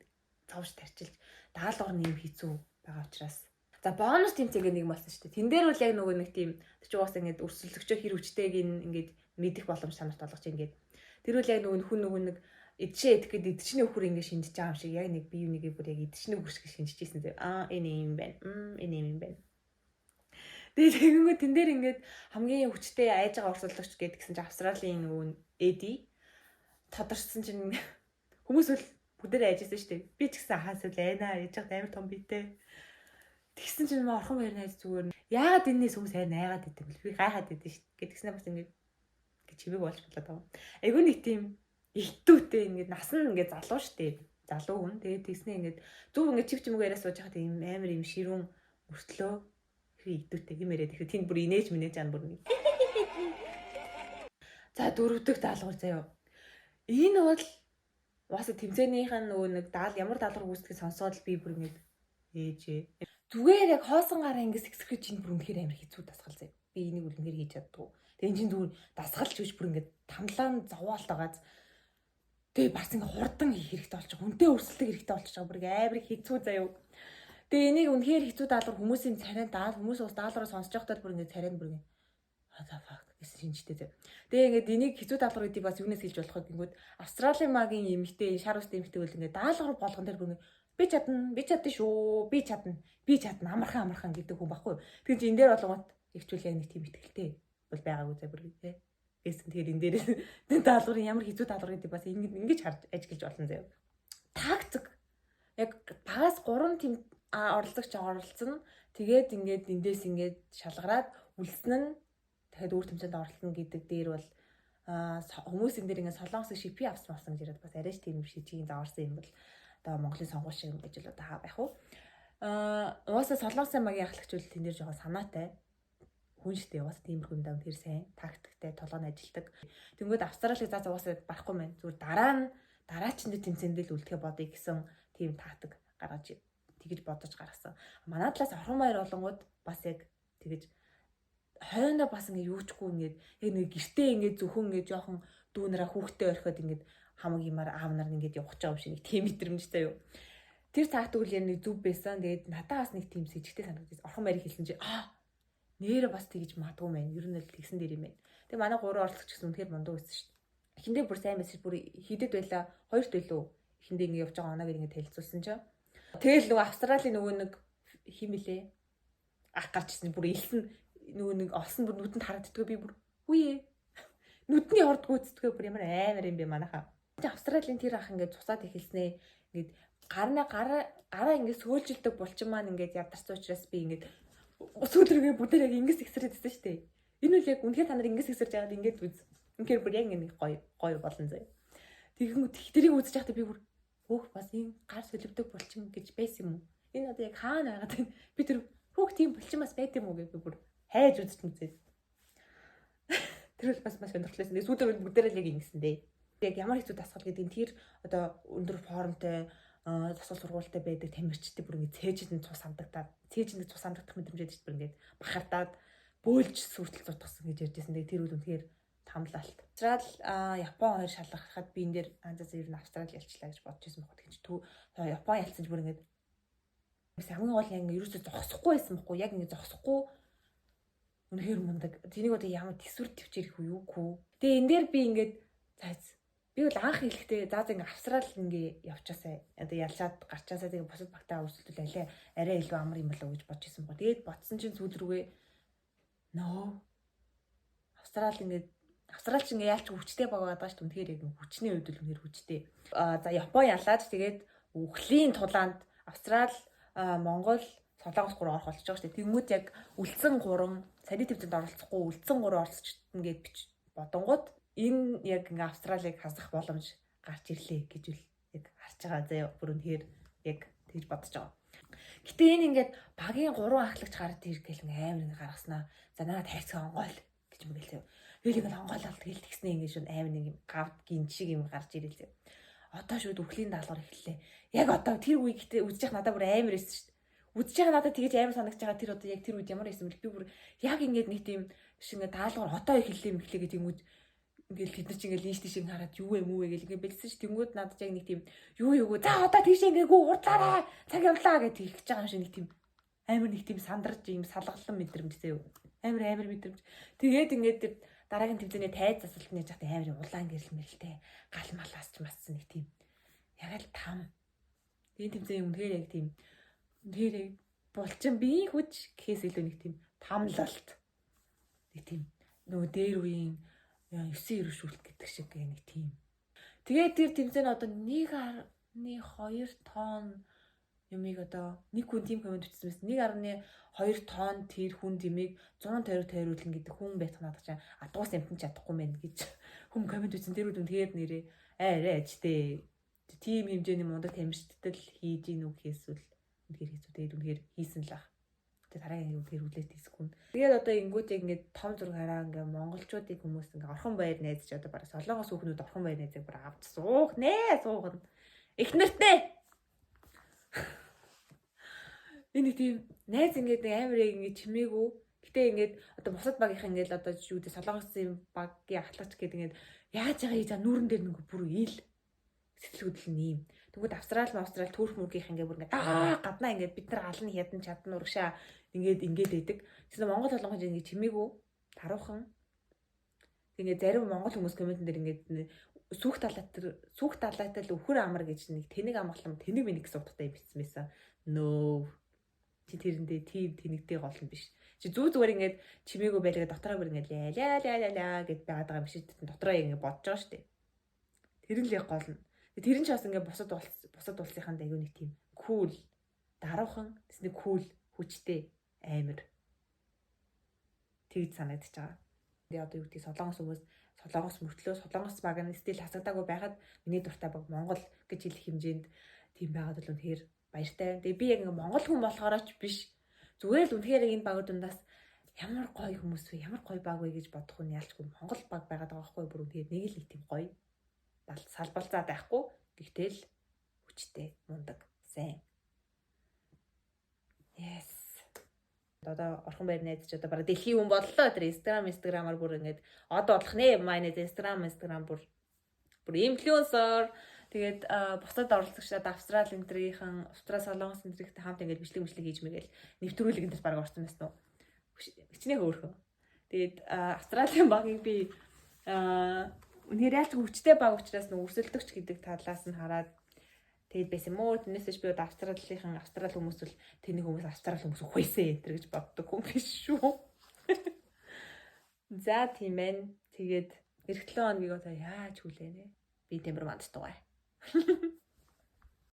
цовш тарчилж даалгавар нь юм хэцүү байгаа учраас. За, бонус тэмцээн нэг болсон шүү дээ. Тэн дээр бол яг нөгөө нэг тийм тэр чи угаасаа ингээд өрсөлдөгчөө хэр хүчтэйг ингээд мэдэх боломж танарт олгож ингээд. Тэр бол яг нөгөө хүн нөгөө нэг Идшээ идэх гээд идчихний өхөр ингэ шинжиж байгаа юм шиг яг нэг бие нэгээ бүр яг идчихний өхөр шиг шинжиж ирсэн заяа. Аа, энэ юм байна. Энэ юм байна. Тэгээд тэгэнгүүт тэн дээр ингээд хамгийн хүчтэй айж байгаа өрсөлдөгч гэдгсэн чинь Австралийн нөгөө Эди тодорчсон чинь хүмүүс бол бүгдээрээ айжсэн шүү дээ. Би ч гэсэн хаас л айнаа яж хад амар том биетэй. Тэгсэн чинь орхон баяр найз зүгээр яагаад энэс хүмүүс харин айгаад идэв бэл би гайхаад идэв шүү дээ. Гэдгснээ бас ингээд ингэ чимээг болж болоод байгаа. Айгуу нэг тийм итүүтэй ингээд нас нь ингээд залуу шүү дээ. Залуу хүн. Тэгээд тэгснээ ингээд зөв ингээд чив чимээг яриа сууж байхад ийм амар ийм ширүүн мөртлөө идүүтэй юм яриад тэгэхээр тэнд бүр инээж минээж ан бүр нэг. За, дөрөвдөг даалгавар заяа. Энэ бол угаасаа тэмцээнийх нь нөгөө нэг даал ямар даалгавар гүйцэтгэх сонсоод л би бүр ингэж ээжээ. Зүгээр яг хоосон гараа ингэж сэгсгэж чинь бүр үнэхээр амар хэцүү дасгал заяа. Би энийг бүр үнэхээр хийж чаддгүй. Тэгээ энэ чинь зүгээр дасгалч биш, бүр ингэж тамлаан зовоолт байгааз. Тэгээ бас ингээ хурдан хийх хэрэгтэй болчих. Хүнтэй өрсөлдөх хэрэгтэй болчих. Бүр амар хэцүү заяа. Тэгээ энийг үнэхээр хэцүү даалгавар хүмүүсийн царайнд даал хүмүүс ус даалгавраа сонсож байхдаа бүр ингэ царайнд бүр ингэ "What the fuck" гэсэн шинжтэй зав. Тэгээ ингээд энийг хэцүү даалгавар гэдгийг бас юунаас хэлж болох вэ гингүүд Австралийн магийн эмэгтэй, шар үстэй эмэгтэй бол ингээд даалгавар болгон дээр бүр ингэ "Би чадна, би чадна шүү, би чадна, би чадна, амархан амархан" гэдэг хүн баггүй. Тэгэхээр чи энэ дээр болгоот ихчүүл яг нэг тийм итгэлтэй бол байгаагүй зав бүр тий. Гэсэн тэгэхээр энэ дээр даалгаврын ямар хэцүү даалгавар гэдгийг бас ингэж харж ажиглаж болно заяа. Тактик яг багаас 3 тийм оролцогч оролцсон. Тэгээд ингээд эндээс ингээд шалгараад үлдсэн нь дахиад өөр тэмцээнд оролцоно гэдэг дээр бол хүмүүс энэ дээр ингээд Солонгосын шипи авсан авсан гэж яриад бас арайч тийм шижигийн зааварсан юм бол одоо Монголын сонгуул шиг юм гэж л одоо байх уу. Угаасаа Солонгосын магийн ахлагч бол тэн дээр жоохон санаатай хүн штэ, угаасаа тиймэрхүү юм даа тэр сайн тактиктай толгойн ажилтдаг. Тэнгүүд Австралиг за угаасаа барахгүй мэн. Зүгээр дараа нь дараачин дээр тэмцээндээ л үлдэхэ бодъё гэсэн тийм тактик гаргаж тэгэж бодож гаргасан. Манай талаас Орхон баяр болонгууд бас яг тэгэж хойноо бас ингээ юучгүй ингээд яг нэг гэртээ ингээд зөвхөн ингээд жоохон дүүнараа хүүхдээ орхиод ингээд хамаг юмар аав нар ингээд явах гэж байгаа юм шиг нэг тийм мэдрэмжтэй юу. Тэр цагт үл яг нэг зүв байсан. Тэгээд надаа бас нэг тийм сэжигтэй санагдаж Орхон баярыг хэлсэн чи аа нэрэ бас тэгж магадгүй мэн. Ер нь л тэгсэн дээр юм байна. Тэгээ манай гурван оролцогч гэсэн үнэхээр мундаг байсан шүү дээ. Эхэндээ бүр сайн байсан. Бүр хідэд байла, хоёрт байлуу. Эхэндээ ингэ явж байгаа оноо гэр ингэ танилцуулсан чинь. Тэгэл нөгөө Австралийн нөгөө нэг хим билээ. Ах гарч ирсэн, бүр элсэн нөгөө нэг олсон, бүр нүдэнд харагддггүй, би бүр үе. Нүдний орд гүйцэтгэв, бүр ямар амар юм бэ манайхаа. Австралийн тэр ах ингээд цусаад эхэлснээ ингээд гарнаа гараа гараа ингээд сөөлжилдэг булчин маань ингээд ядарсан учраас би ингээд сүүлрээ бүгдээр яг ингэж сэгсрээд байсан шүү дээ. Энэ үл яг үнэхээр та нар ингэж сэгсэрж байгаад ингээд үз. Үнэхээр бүр яг ингэ гоё гоё болно заяа. Тэгэнгүүт тэрийг үзэж байхдаа би бүр хөөх бас энэ гар соливдог булчин гэж байсан юм уу? Энэ одоо яг хаана байгаад байна? Би тэр хөөх тийм булчин бас байт юм уу гэж би бүр хайж үзэж үзээд. Тэр бол бас маш сонирхолтой. Сүүлээр бүгдээрээ л яг ингэсэн дээ. Яг ямар хэцүү дасгал гэдэг нь тэр одоо өндөр формтой дасгал сургуультай байдаг тамирчдыг бүр ингэ цээжинд нь цус амдагдаад, цээжинд цус амдагдах мэдрэмжээд ч бүр ингэ бахардаад бөөлж сүртэл зутгсан гэж ярьжсэн. Тэгээ тэр үл үнэхээр тамлалт. Австрал, Япон хоёр шалгахад би энэ дээр анзаа ер нь Австрал ялчлаа гэж бодож байсан байхгүй. Тэгэж төв Япон ялцсан ч бүр ингэ хамгийн гол яг ингэ ерөөсөө зогсохгүй байсан байхгүй. Яг ингэ зогсохгүй үнэхээр мундаг. Тэнийг одоо ямар төсвөр төвчээр их үү юугүй. Тэгээ энэ дээр би ингээд за би бол анх хэлэхдээ за за ингээ Австрал ингээ явчаасай. Одоо ялчаад гарчаасаа тэгээ бусад багтаа өрсөлдөл алай арай илүү амар юм болов уу гэж бодож исэн боо. Тэгээд бодсон чинь сүүл рүүгээ нөө Австрал ингээд Австрал ч ингээ яалч хүчтэй баг байгаа шүү дээ. Үнэхээр яг хүчний хувьд л үнэхээр хүчтэй. А за Япон ялаад тэгээд үхлийн тулаанд Австрал, Монгол, Солонгос гурав орох болчихж байгаа шүү дээ. Тэнгүүд яг үлдсэн гурван сарны тэмцээнд оролцохгүй үлдсэн гурван оролцогчд ингээд бич бодонгууд энэ яг ингээ Австралиг хасах боломж гарч ирлээ гэж үл яг харж байгаа заяа. Бүр үнэхээр яг тэгж бодож байгаа. Гэтэ энэ ингээд багийн гурван ахлагч гараад ирэх гэл ингээ амар ингээ гаргаснаа. За наад хайрцаг онгойл гэж мэгэл заяа. Тэгэл ингээ онгойлол тэгэл тэгснэ ингээ шүн амар нэг юм гавд гинж шиг юм гарч ирэл заяа. Одоо шүүд үхлийн даалгавар эхэллээ. Яг одоо тэр үе гэтээ үзэж явах надад бүр амар байсан шүү дээ. Үзэж байгаа надад тэгэж амар санагдаж байгаа, тэр одоо яг тэр үед ямар байсан бэл, би бүр яг ингээд нэг тийм шиг ингээ даалгавар одоо эхэллээ мэхлээ гэх юм уу, ингээл тэд нар чи ингээл ийш тийш ингээ хараад юу вэ мүү вэ гэл ингээ бэлсэн чи тэнгууд надад яг нэг тийм юу юугүй за одоо тийш ингээгүй урдлаарай цаг явлаа гэж хэлэх гэж байгаа юм шиг нэг тийм амар нэг тийм сандарч юм салгалан мэдрэмж заяа, амар амар мэдрэмж. Тэгээд ингээд тэр Дараагийн тэмцээний тайз засалт нэж хат амар улаан гэрэл мэрэлтэй гал малаас ч массан нэг тийм яг л там. Энэ тэмцээн үнэхээр яг тийм үнэхээр яг булчин биеийн хүч гэхээс илүү нэг тийм тамлалт. Нэг тийм нөгөө дээр үеийн 9 өршүүлт гэдэг шиг нэг тийм. Тэгээд тэр тэмцээн одоо 1.2 тонн юмыг одоо нэг хүн тийм коммент бичсэн байсан. 1.2 тонн тэр хүн димийг 100 тойрог тойруулна гэдэг хүн байх надад чинь адгуус амтэн чадахгүй мэн гэж хүн коммент бичсэн. Тэр үед үнэхээр нэрээ арай ажтэй. Тийм хэмжээний мундаг тамирчдад л хийж гин үү гэхээс үл үнэхээр хэцүү. Тэгээд үнэхээр хийсэн л ах. Тэгээд дараагийн үнэхээр хүлээлт хийсгүй. Тэгээд одоо ингүүд яг ингээд том зураг хараа ингээд монголчуудыг хүмүүс ингээд орхон баяр найз чи одоо бараг солонгос хүүхнүүд орхон баяр найзыг бараг авч суух нэ суух. Их нэртэй. Энэ нэг тийм найз ингээд нэг амар яг ингээд чимээгүй. Гэтэ ингээд одоо бусад багийнхан ингээд одоо юу гэдэг солонгосын багийн ахлагч гэдэг ингээд яаж байгаа хийж нүүрэн дээр нэг бүр ил сэтгэл хөдлөл нь ийм. Тэгвэл Австрал, Турк мөргийнх ингээд бүр ингээд аа гаднаа ингээд бид нар гална хядан чадна урагшаа ингээд ингээд байдаг. Тэгсэн Монгол солонгос ингээд чимээгүй таруухан. Ингээд зарим монгол хүмүүс комментэн дээр ингээд сүх талаатай л өхөр амар гэж нэг тэнэг амгалан тэнэг минь гэсэн утгатай бичсэн байсан. Нөө чи тэрэндээ тийм тэнэгтэй гол нь биш. Чи зүг зүгээр ингээд чимээгүй байлгаа дотроо бүр ингээд ля ля ля ля ля гэд байгаад байгаа юм шиг дотроо ингээд бодож байгаа шүү дээ. Тэр нь л яг гол нь. Тэр нь ч бас ингээд бусад улсынханд аягүй нэг тийм кул даруухан тэсний кул хүчтэй амар тэгж санагдчихж байгаа. Тэгээ одоо юу гэдгийг солонгос хүмүүс солонгос мөртлөө солонгос баг нь стил хасагдаагүй байхад миний дуртай баг Монгол гэж хэлэх хэмжээнд тийм байгаад бол үнэхээр баяртай. Тэгээ би яг ингээ монгол хүн болохоор ч биш. Зүгээр л үнэхээр энэ баг дундаас ямар гоё хүмүүс вэ? Ямар гоё баг вэ гэж бодох нь ялчгүй монгол баг байгаад байгаа байхгүй бүр үнэхээр нэг л нэг тийм гоё. Салбалцаа байхгүй. Гэхдээ л хүчтэй, мундаг, сайн. Yes. Одоо орхон байр найз ч одоо бараг дэлхийн хүн боллоо. Тэр Instagram-аар бүр ингээд од болох нэ. Манай найз Instagram бүр инфлюенсер. Тэгээд бусад оролцогчдод Австрал энтрийнхэн, Австрал Солонгос энтрийнхтэй хамт ингээд бичлэг хийж мэгээл нэвтрүүлэг энтерт бараг орсон байсан уу? Хичнээн хөөрхөн. Тэгээд Австралийн багийг би үнээр ялч хүчтэй баг учраас нэг өрсөлдөгч гэдэг талаас нь хараад тэгээд байсан юм уу? Тэрнээс би одоо Австралийнхан Австрал хүмүүс бол тэний хүмүүс Австрал хүмүүс үхээсэ энэ гэж боддог хүн биш шүү. За тийм ээ. Тэгээд эх 7 хоногийг одоо яаж хүлээнэ? Би тэмбэр манддаг бай.